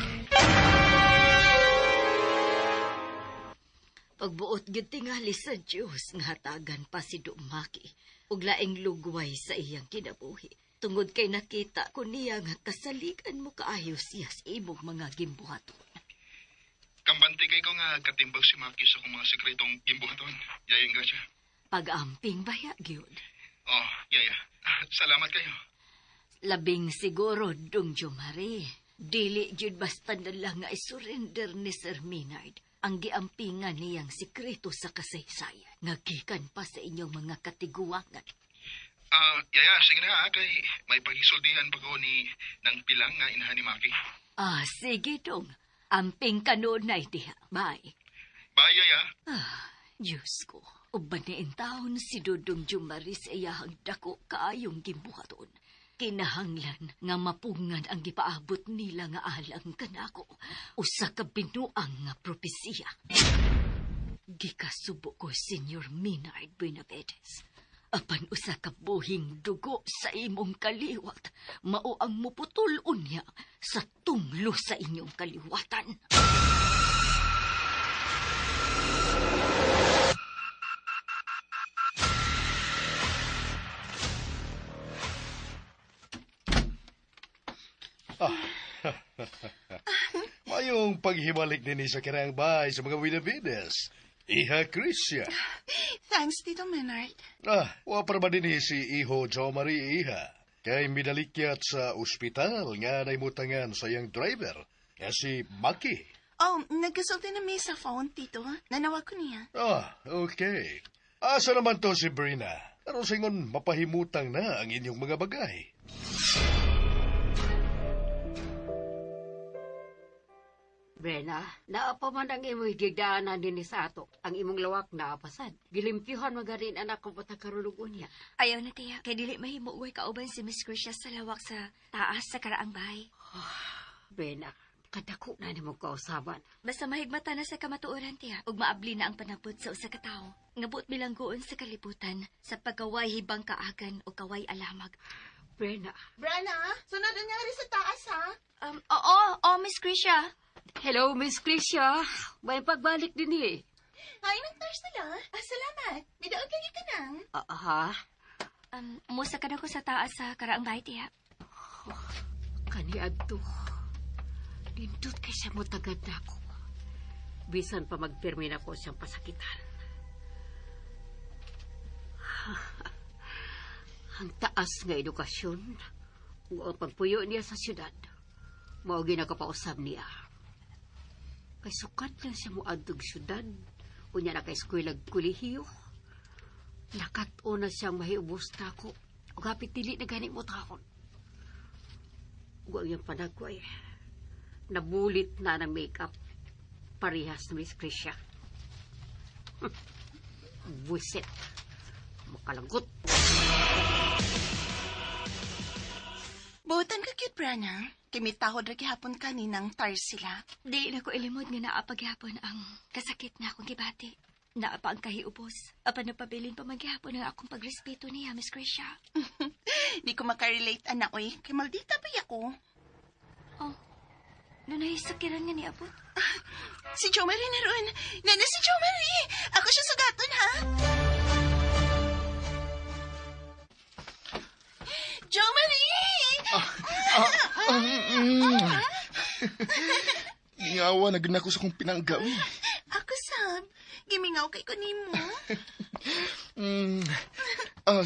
Pagbuot gyud tingali sa Dios nga hatagan pa si Dumaki ug laing lugway sa iyang kinabuhi. Tungod kay nakita ko niya nga kasaligan mo kaayo siya sa imong mga gimbuhaton. Kambante kay ko nga katimbag si Maki sa akong mga sekretong gimbuhaton. Yaya, Ingrasya. Pag-amping baya gyud. Oh, Yaya. Salamat kayo. Labing siguro, Dong Jomari. Dili gyud basta na lang nga isurrender ni Sir Maynard ang giampingan niyang sikreto sa kasaysayan. Nga gikan pa sa inyong mga katiguangan. Yaya, sige na ha, kay may pag-isuldihan pa ko ni ng pilang nga inahan ni Maki. Ah, sige, Dong. Amping ka noon na diha. Bye. Bye, Yaya. Ah, Diyos ko. Uban ni taon si Dudong Jumari sa iyahang dako kaayong gimbuhaton. Kinahanglan nga mapungan ang gipaabot nila nga alang kanako. Usa ka binuang nga propesiya. Gikasubo ko, Senyor Maynard Benavides. Apan usa ka buhing dugo sa imong kaliwat, mao ang muputol unya sa tunglo sa inyong kaliwatan. Mayong paghimalik din sa kiraang bahay sa mga Benavides. Iha Christian. Thanks, Tito Menard. Ah, wa pa ba din si Iho Jo Marie Iha. Kay midalikyat sa ospital nga naimutangan sa iyang driver, nga si Maki. Oh, nagkasulti na may sa phone, Tito. Nanawag ko niya. Ah, okay. Asa naman to si Brina? Aron singon mapahimutang na ang inyong mga bagay. Brena, naa pa man ang imong gigdaanan dinhi sa ato. Ang imong lawak naapasad. Gilimpyuhan magarin anak kung patakarunog unya. Ayaw na, tiya. Kay dili mahimo uway kauban si Miss Gracia sa lawak sa taas sa karaang bahay. Brena, Kadako na nimo kausaban. Basta mahigmata na sa kamatuoran tiya, ug maabli na ang panabot sa usa ka tawo. Nga buot bilanggoon sa kalibutan sa pagkaway hibang kaagan o kaway alamag. Brena. Brana, sunod nga rin sa taas, ha? Oo, oh, Miss Krisha. Hello, Miss Krisha. May pagbalik din eh. Ay, nang sila. Ah, salamat. Midaog lagi ka nang. Ha? Musa ka na ko sa taas sa karaang bahay tiya. Kaniadto. Nindot kay siya mo tagad na ako. Bisan pa magpirmi na ko siyang pasakitan. Ang taas nga edukasyon ug ang pagpuyo niya sa syudad. Mao ginakapausab niya. Kay sukat lang siya moadtog syudad, unya na kay eskwela kolehiyo. Nakat-o na siyang mahiubos nako. Ug hapit dili na gani mo taon. Ug ang iyang panagway, nabulit na ng makeup. Parehas na Miss Krisha. Buset. Makalagot. Butan ka cute, Brana. Kimitahod ra gihapon kaninang tar sila. Di na ko ilimod nga naa paghapon ang kasakit na akong gibati. Naa pa ang kahiubos. Apan napabilin pa man gihapon ang akong pagrespeto niya, Miss Krisha. Di ko makarelate, ana, oy. Kay maldita ba ako? Oh, Nunay sakiran nga niabot. Ah, si Jo Marie na ron. Nana, si Jo Marie! Ako siya sugaton, ha? Jo Marie! Gingawa na gina ko sa kong pinanggaw. Ako, sab. Gimingaw kay ko nimo.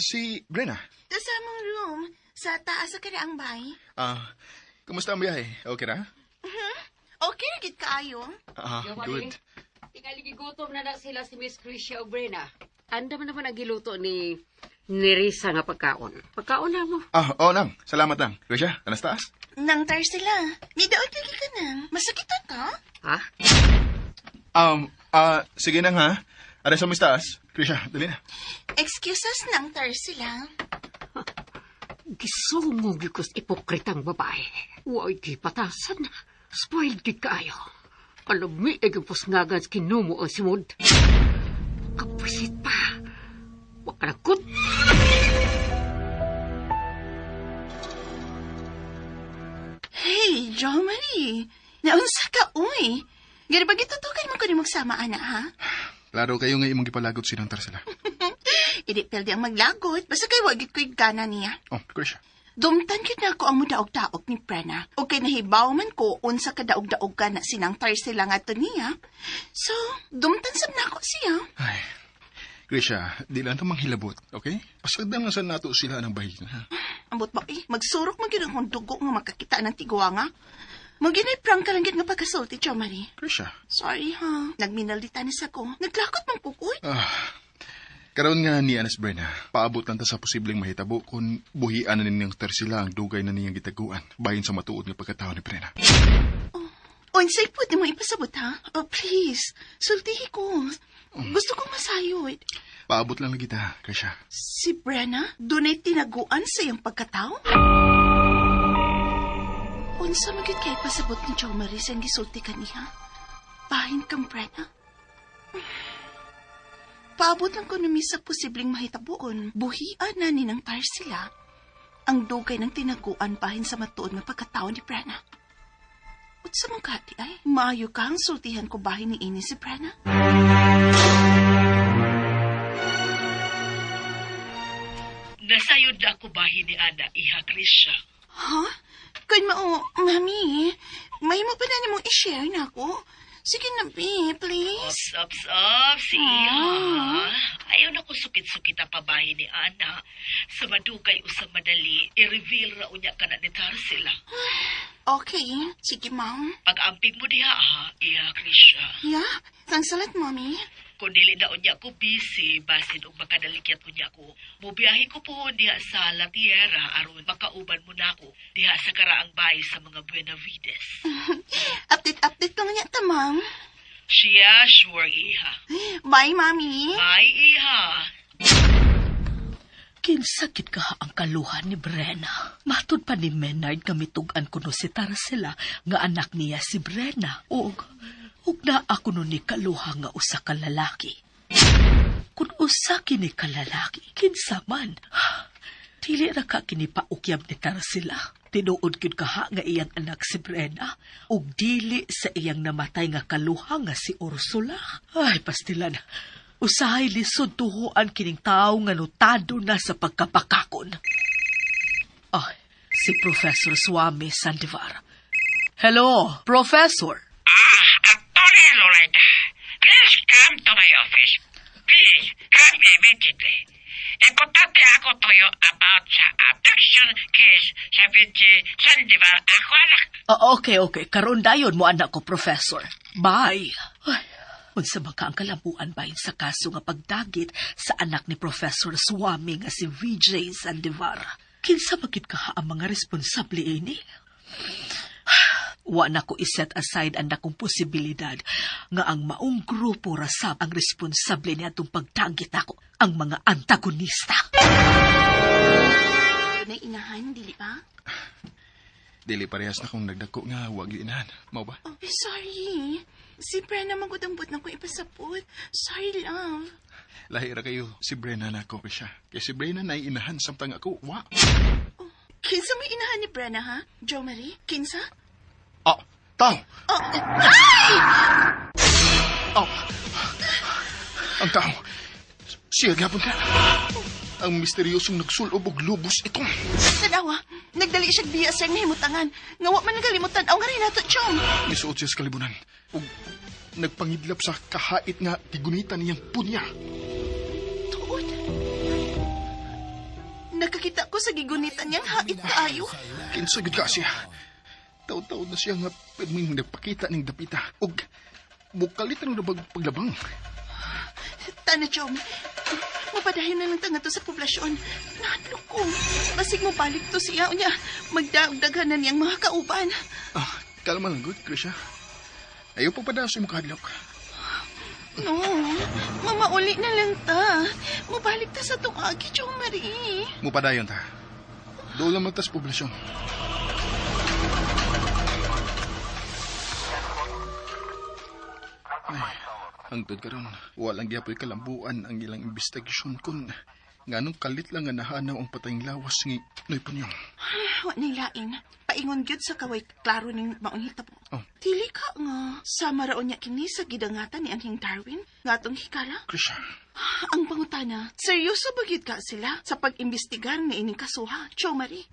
Si Brenna. Doon sa among room. Sa taas sa karaang bay. Kumusta ang biyahe? Okay ra? Okay ra gid kaayo. Good. Tingali gutom na na sila si Miss Krisha o Brena. Andam naman ang giluto ni Nerissa nga pagkaon. Pagkaon na mo. Oo nang. Salamat nang. Krisha, tanas taas. Nang tar sila. Midaot lagi ka nang. Masakitan ka? Ha? Sige nang ha. Aray sa mis taas. Krisha, dali na. Excuses nang tar sila. Gisungog ko sa ipokritang babae. Huwag gipatasan. Spoiled gid kaayo. Kalumi ay gipusngagan sa kinumo ang simod. Kapusit pa. Wakalagot. Hey, Jo Marie. Naunsa ka, uy. Gari ba gitutukan mo ko ni magsama, ana, ha? Klaro kayo nga imong gipalagot silang sila. Idi pwede ang maglagot. Basta kay wagit ko'y gana niya. Oh, Krisha. Dumtan gyud na ako ang mudaog-daog ni Prena. O kay nahibaw man ko unsa ka daog-daog ka na sinang sila nga to niya. So, dumtan sab na ako siya. Ay, Krisha, di lang ito manghilabot, okay? Pasagdan lang sa nato sila ng bahin, ha? Ambot ba eh, magsurok man gyud ang dugo nga makakita ng tiguanga. Maginay prank ka lang gyud nga pagkasulti, Jo Marie. Krisha. Sorry ha, nagminaldita ni sa ko. Naglakot man kukoy. Karon nga ni Anas Brenna, paabot lang ta sa posibleng mahitabo kung buhian na ninyang Tarsila ang dugay na niyang gitaguan bahin sa matuod nga pagkatao ni Brenna. Oh, unsay pwede mo ipasabot ha? Oh, please, sultihi ko. Gusto kong masayod. Paabot lang lagi ta, Krisha. Si Brenna, dunay tinaguan sa iyang pagkatao? Unsa man gyud kay pasabot ni Jo Marie sa gisulti kaniya? Bahin kang Brenna. Paabot lang ko numi sa posibleng mahitabuon, buhian na ni ng Tarsila ang dugay ng tinaguan bahin sa matuod nga pagkatao ni Brenna. Unsa man kati ay, maayo ka ang sultihan ko bahin ni ini si Brenna? Nasayod na ako bahin ni Ana, iha Krisha. Ha? Kun mao, mami, may mo pa na nimong i-share na ako? Sige na, be, please. Ops, ops, ops, iha. Ayaw na ko sukit-sukit ang pabahin ni Ana. Sa madugay o sa madali, i-reveal ra unya ka na ni Tarsila. Okay, sige, ma'am. Pag-amping mo diha, ha, iha Krisha. Yeah, thanks a lot, mommy. Kung dili na unya ko busy, basin og makadalikyat unya ko. Mubiyahe ko po diha sa La Tierra aron makauban mo nako diha sa karaang bahay sa mga Buenavides. Update, update lang niya ta, ma'am. Siya, sure, iha. Bye, mommy. Bye, iha. Kinsakit ka ang kaluhan ni Brenna. Matud pa ni Menard nga mitug-an kuno si Tarsila nga anak niya si Brenna. Ug naa kuno ni kaluha nga usa ka lalaki. Kun usa kini ka lalaki, kinsa man. Dili ra ka kini paukyab ni Tarsila. Tinuod gyud kaha nga iyang anak si Brenna ug dili sa iyang namatay nga kaluha nga si Ursula. Ay, pastilan. Usahay lisod tuhuan kining tawo nga notado na sa pagkapakakon. Ay, si Professor Swami Sandivar. Hello, Professor. Attorney Loretta, please come to my office. Please, come immediately. Importante ako to you about sa abduction case sa Vinci Sandivar ako anak. Ah, okay. Karon dayon mo anak ko, Professor. Bye. Ay, unsa man ka ang kalambuan bahin sa kaso nga pagdagit sa anak ni Professor Swami nga si VJ Sandivar. Kinsa magit ka ang mga responsable ini? Wa na ko iset aside ang nakong posibilidad nga ang maong grupo rasab ang responsable ni atong pagdagit ako, ang mga antagonista. Dunay inahan, dili ba? Dili parehas na kung nagdako nga wag inahan. Mao ba? Oh, sorry. Si Brenna magudambot na ko ipasapot. Sorry, love. Lahi ra kayo si Brenna na ako siya. Kay si Brenna na inahan samtang ako wa. Oh, kinsa may inahan ni Brenna, ha? Jo Marie? Kinsa? Ah, tao! Oh, ay! Oh, ang tao. Siya gyapon ka. Ang misteryosong nagsulob og lubos itong. Tanawa, nagdali siya biya sa nahimutangan. Nga wa man nagalimutan aw nga rin nato, Chong. Misuot siya sa kalibunan. Ug nagpangidlap sa kahait nga tigunitan niyang punya. Tuod. Nakakita ko sa gigunitan niyang hait kaayo. Kinsa gyud ka siya. Taud-taud na siya nga pirming nagpakita ning dapita. Ug mukalit ang nabag paglabang. Tana, Chong. Mapadayon na lang tanga to sa poblasyon. Nahadlok ko. Basig mo balik to siya. Unya, magdaog-daghan na niyang mga kauban. Ah, kalma lang, good, Krisha. Ayaw pa pa sa imong kahadlok. No, mamauli na lang ta. Mabalik ta sa tong agi, Chong Marie. Mupadayon ta. Doon lang magtas poblasyon. Ay, hangtod karon, walang gyapoy kalambuan ang ilang investigasyon kun nganong kalit lang nga nahanaw ang patayng lawas ni Noy Punyong. Wa nay lain. Paingon gyud sa kaway klaro ning maong hitabo. Oh. Dili ka nga. Sama raon niya kini sa gidangatan ni Anhing Darwin nga atong hikala. Krisha. Ang pangutana, seryoso ba gyud ka sila sa pag-imbestigar ni ining kasuha, Cho Marie?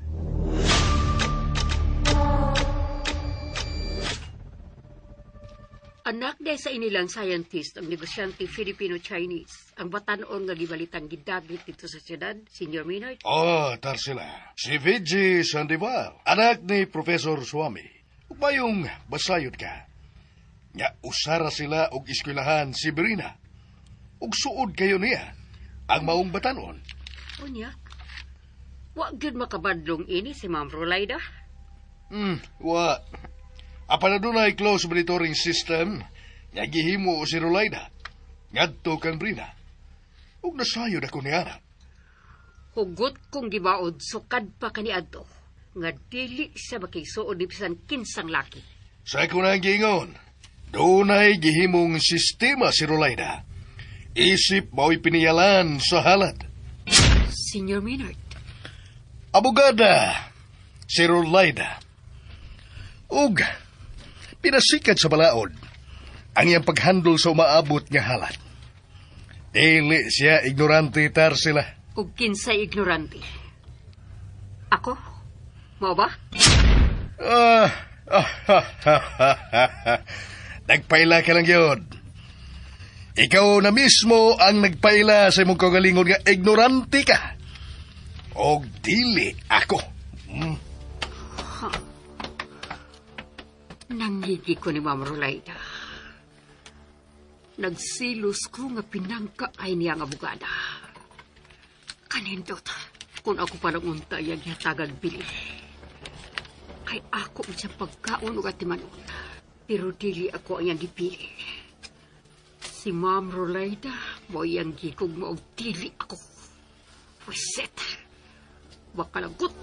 Anak day sa inilang scientist ang negosyante Filipino-Chinese. Ang batanon nga gibalitang gidagit dito sa siyudad, Senior Maynard. Oh, Tarsila. Si Vigi Sandivar, anak ni Professor Swami. Umayong basayod ka. Nga usara sila og eskwelahan si Brina. Ug suod kayo niya ang maong batanon. Unya, wa gyud makabadlong ini si Ma'am Rolaida. Wa. Apan na dunay close monitoring system nga gihimo si Rolaida ngadto kang Brina. Ug nasayod ako ni Ana. Hugot kong gibaod sukad pa kaniadto nga dili siya makisuod ni bisan kinsang laki. Sa ko na giingon, dunay gihimong sistema si Rolaida. Isip mao'y piniyalan sa halad. Senior Maynard. Abogada, si Rolaida. Ug pinasikat sa balaod ang iyang paghandol sa umaabot nga halat. Dili siya ignorante tar sila. Ug kinsay ignorante. Ako? Mao ba? Nagpaila ka lang yun. Ikaw na mismo ang nagpaila sa imong kaugalingon nga ignorante ka. Og dili ako. Ha. Nangigi ko ni Ma'am Rolaida. Nagsilos ko nga pinangka ay niya ang abogada. Kanindot, kung ako palang unta iyang hatagag bili. Kay ako ang siyang pagkaon ug atimanon. Pero dili ako ang iyang gipili. Si Ma'am Rolaida mo iyang gikog mo og dili ako. Pwiset. Makalagot!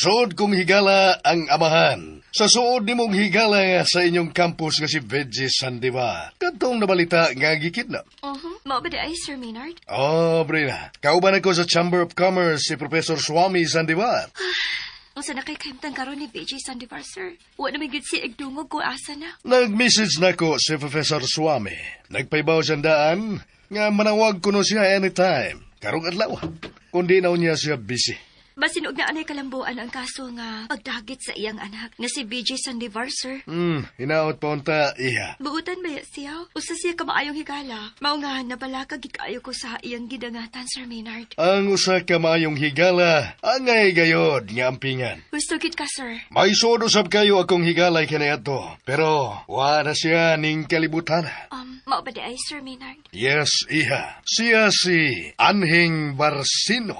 Suod kong higala ang amahan. Sa suod nimong higala nga sa inyong campus nga si Veggie Sandiva. Katong nabalita nga gikidnap. Uh-huh. Mao ba di ay, Sir Maynard? Oh, Brina. Kauban ako sa Chamber of Commerce si Professor Swami Sandivar. Unsa na kay kahimtang karon ni BJ Sandivar, sir? Wa na may gud siya igdungog ko asa na. Nag-message nako si Professor Swami. Nagpaibaw siyang daan nga manawag kuno siya anytime. Karong adlaw. Kundi na niya siya busy. Basin og naanay kalambuan ang kaso nga pagdagit sa iyang anak nga si BJ Sandivar, sir. Hinaot pa unta iha. Buutan ba ya siya? Usa siya ka maayong higala. Mao nga nabalaka gid kaayo ko sa iyang gidangatan, Sir Maynard. Ang usa ka maayong higala, angay gayod nga ampingan. Gusto gid ka, sir. May suod usab kayo akong higalay kaniadto, pero wa na siya ning kalibutan. Mao ba di ay, Sir Maynard? Yes, iha. Siya si Anhing Barsino.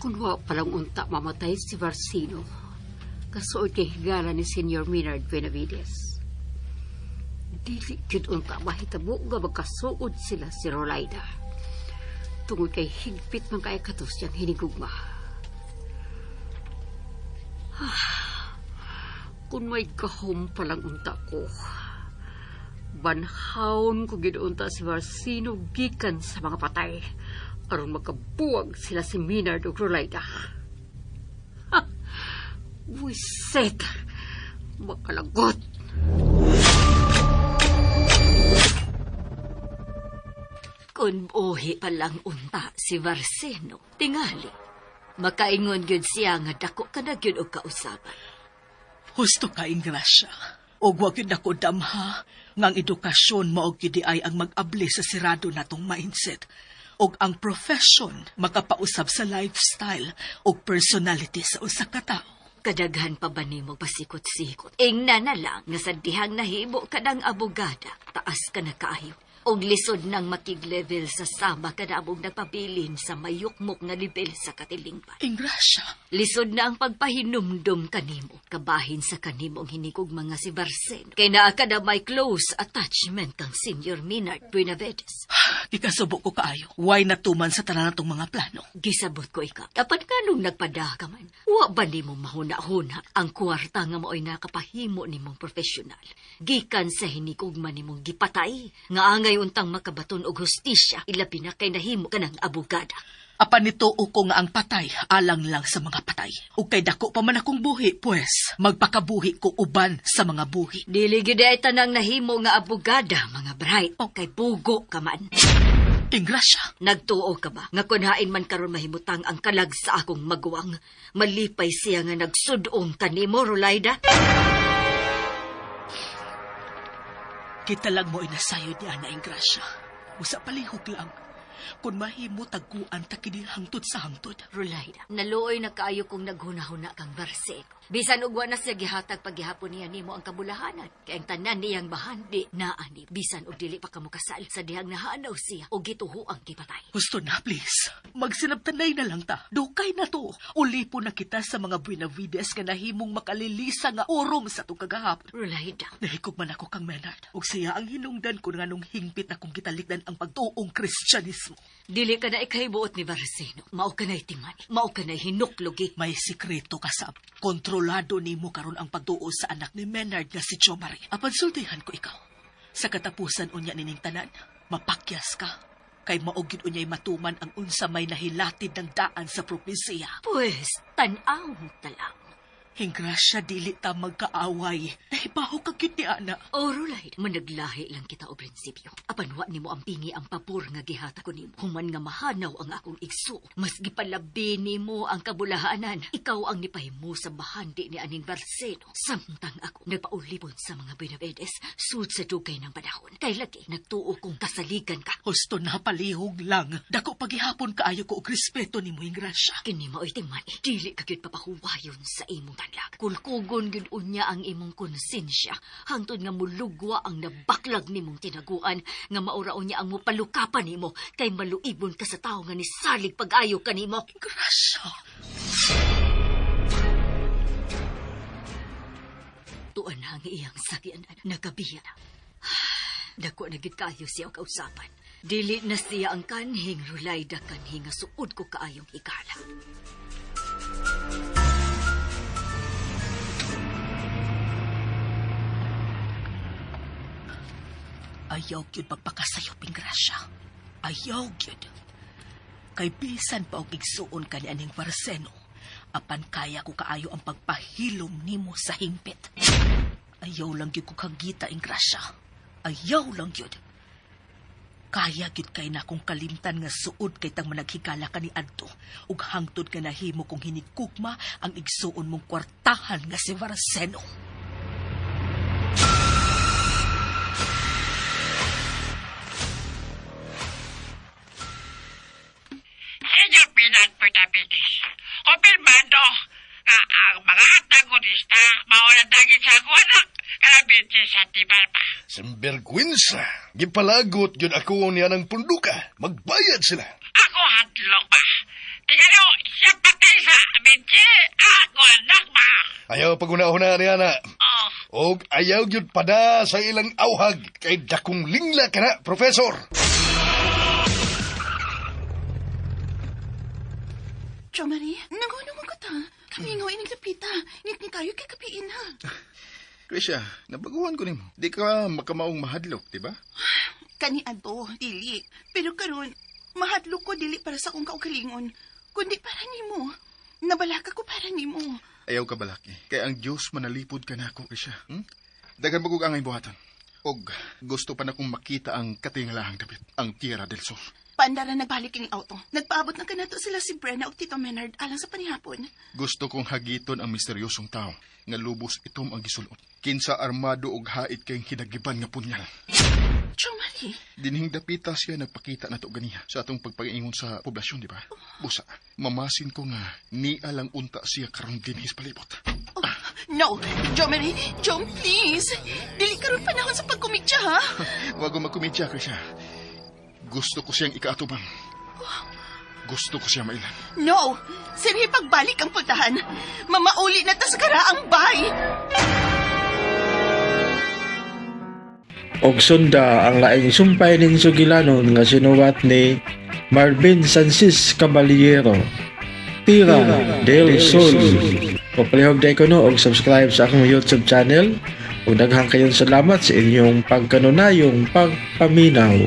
Kung wa palang unta mamatay si Barsino, kasuod kay higala ni Senyor Maynard Benavides. Dili gyud unta mahitabo nga magkasuod sila si Rolaida. Tungod kay higpit man kay katos siyang hinigugma. Kung may gahom palang unta ko, banhawon ko gyud unta si Barsino gikan sa mga patay aron magkabuwag sila si Maynard ug Rolaida. Ha! Buiset! Makalagot! Kun buhi pa lang unta si Barsino, tingali, makaingon gyud siya nga dako ka na gyud og kausaban. Husto ka, Ingrasya. Og wa gyud nako damha nga ang edukasyon mao gyud ay ang mag-abli sa sirado natong mindset og ang profession makapausab sa lifestyle og personality sa usa ka tawo. Kadaghan pa ba nimo pasikot-sikot? Ingna na lang nga sa dihang nahimo ka ng abogada, taas ka na kaayo. Og lisod nang makig-level sa sama ka na among nagpabilin sa mayukmok nga level sa katilingban. Ingrasya. Lisod na ang pagpahinumdum kanimo. Kabahin sa kanimo ang hinikog mga si Barceno. Kay naa ka na may close attachment kang Senior Maynard Buenavides. Gikasubo ko kaayo. Why natuman sa tanan natong mga plano? Gisabot ko ikaw. Apan kanong nagpada ka man, wa ba nimo mahuna-huna ang kwarta nga mao'y nakapahimo nimong profesional? Gikan sa hinikog man nimong gipatay, nga angay untang makabaton og hustisya, ilabi na kay nahimo ka ng abogada. Apan nito ko nga ang patay, alang lang sa mga patay. Ug kay dako pa man akong buhi, pues magpakabuhi ko uban sa mga buhi. Dili gyud ay tanang nahimo nga abogada, mga bright, o kay bugo ka man. Ingrasya. Nagtuo ka ba nga kunhain man karon mahimutang ang kalag sa akong maguwang? Malipay siya nga nagsudong kanimo, Rolaida. Kita lang mo inasayod ni Ana Ingrasya. Usa palihog lang. Kung mahimo tagkuan ta kini hangtod sa hangtod. Rolaida, naluoy na kaayo kung naghuna-huna kang Barseno. Bisan og wa na siya gihatag paggihapon niya nimo ang kabulahanan. Kay ang tanan niyang bahandi naani bisan og dili pa kamo kasal sa dihang nahanaw siya og gituho ang gipatay. Gusto na, please. Magsinabtanay na lang ta. Dukay na to. Ulipo na kita sa mga Buenavides nga nahimong makalilisa nga urom sa itong kagahapon. Rolaida. Nahikog man ako kang Maynard. Ug siya ang hinungdan ko nga nung hingpit akong gitalikdan ang pagtuong Kristyanismo. Dili ka na ikahibuot ni Barseno. Mao ka na'y timan. Mao ka na'y hinuklugi. May sikreto ka sa kontrolado nimo karon ang pagtuo sa anak ni Maynard nga si Jomari. Apan sultihan ko ikaw. Sa katapusan unya nining tanan, mapakyas ka. Kay mao gyud unya'y matuman ang unsa may nahilatid ng daan sa propesiya. Pues, tan-aw ta lang. Ingrasya, dili ta magkaaway. Nahibaho ka gyud ni Ana. O, Rolaid, managlahi lang kita o prinsipyo. Apan wa nimo ang pingi ang pabor nga gihata ko nimo. Human nga mahanaw ang akong igso. Mas gipalabi nimo ang kabulahanan. Ikaw ang nipahimo sa bahandi ni aning Barseno. Samtang ako nagpaulipon sa mga Benavides, sud sa dugay ng panahon. Kay lagi, nagtuo kong kasaligan ka. Husto na palihog lang. Dako paghihapon kaayo ko og respeto nimo, Ingrasya. Kini mao'y timan. Dili ka gyud papahuwayon sa imong tanlag. Kulkugon gyud unya ang imong konsensya. Hangtod nga mulugwa ang nabaklag nimong tinaguan nga maura unya ang mopalukapan nimo kay maluibon ka sa tawo nga nisalig pag-ayo kanimo. Grasya. Ang iyang sakyanan nagabiya. Dako na gid kaayo siya og kausapan. Dili na siya ang kanhing Rulayda kanhi nga suod ko kaayong higala. Ayaw gyud magpakasayop ing grasya. Ayaw gyud. Kay bisan pa og igsuon ka ni aning Varseno, apan kaya ko kaayo ang pagpahilom nimo sa hingpit. Ayaw lang gyud ko kagita ing grasya. Ayaw lang gyud. Kaya gyud kay na akong kalimtan nga suod kay tang managhigala ka ni adto ug hangtod nga nahimo kong hinigugma ang igsuon mong kwartahan nga si Varseno. Senyor Pinan Pertapitis, kumpirmado nga ang mga antagonista mauna dagit sa akong anak kalabit sa Tibalpa. Simbergwinsa, gipalagot yun ako niya ng punduka. Magbayad sila. Ako hadlok ba? Tingalo, siya patay sa Benji, ako anak ba? Ayaw paguna-una niya na. Oh. Og ayaw yun pada sa ilang auhag kay dakong lingla ka na, Professor. Jo Marie, nanguno mo ko ta. Kami nga ining lapita. Ngit ni kayo kay kapiin ha. Krisha, nabaguhan ko nimo. Di ka makamaong mahadlok, di ba? Kani adto, dili. Pero karon, mahadlok ko dili para sa akong kaugalingon, kundi para nimo. Nabalaka ko para nimo. Ayaw ka balaki. Kay ang Diyos manalipod ka na ako, Krisha. Daghan bagog ang buhatan. Og gusto pa na kong makita ang katingalahang dapit, ang Tierra del Sol. Paandara nagbalik ining auto. Nagpaabot na kanato sila si Brenna ug Tito Menard alang sa panihapon. Gusto kong hagiton ang misteryosong tao nga lubos itom ang gisulot. Kinsa armado og hait kay hinagiban nga punyal. Jo Marie, Dinhing dapita siya nagpakita nato ganiha sa atong pagpag-ingon sa poblasyon, di ba? Busa, mamasin ko nga nia lang unta siya karon dinhi sa palibot. No! Jo Marie, Jo, please! Dili karon panahon sa pagkomedya, ha? Wag ko magkomedya, Krisha. Gusto ko siyang ikaatubang. Gusto ko siya mailan. No! Sirhi pagbalik ang pultahan. Mamauli na ta sa karaang bay! Og sunda ang laing sumpay ning sugilanon nga sinuwat ni Marvin Sansis Caballero. Tira del Sol. Papalihog day ko no og subscribe sa akong YouTube channel. Ug daghang kayong salamat sa inyong pagkanunayong pagpaminaw.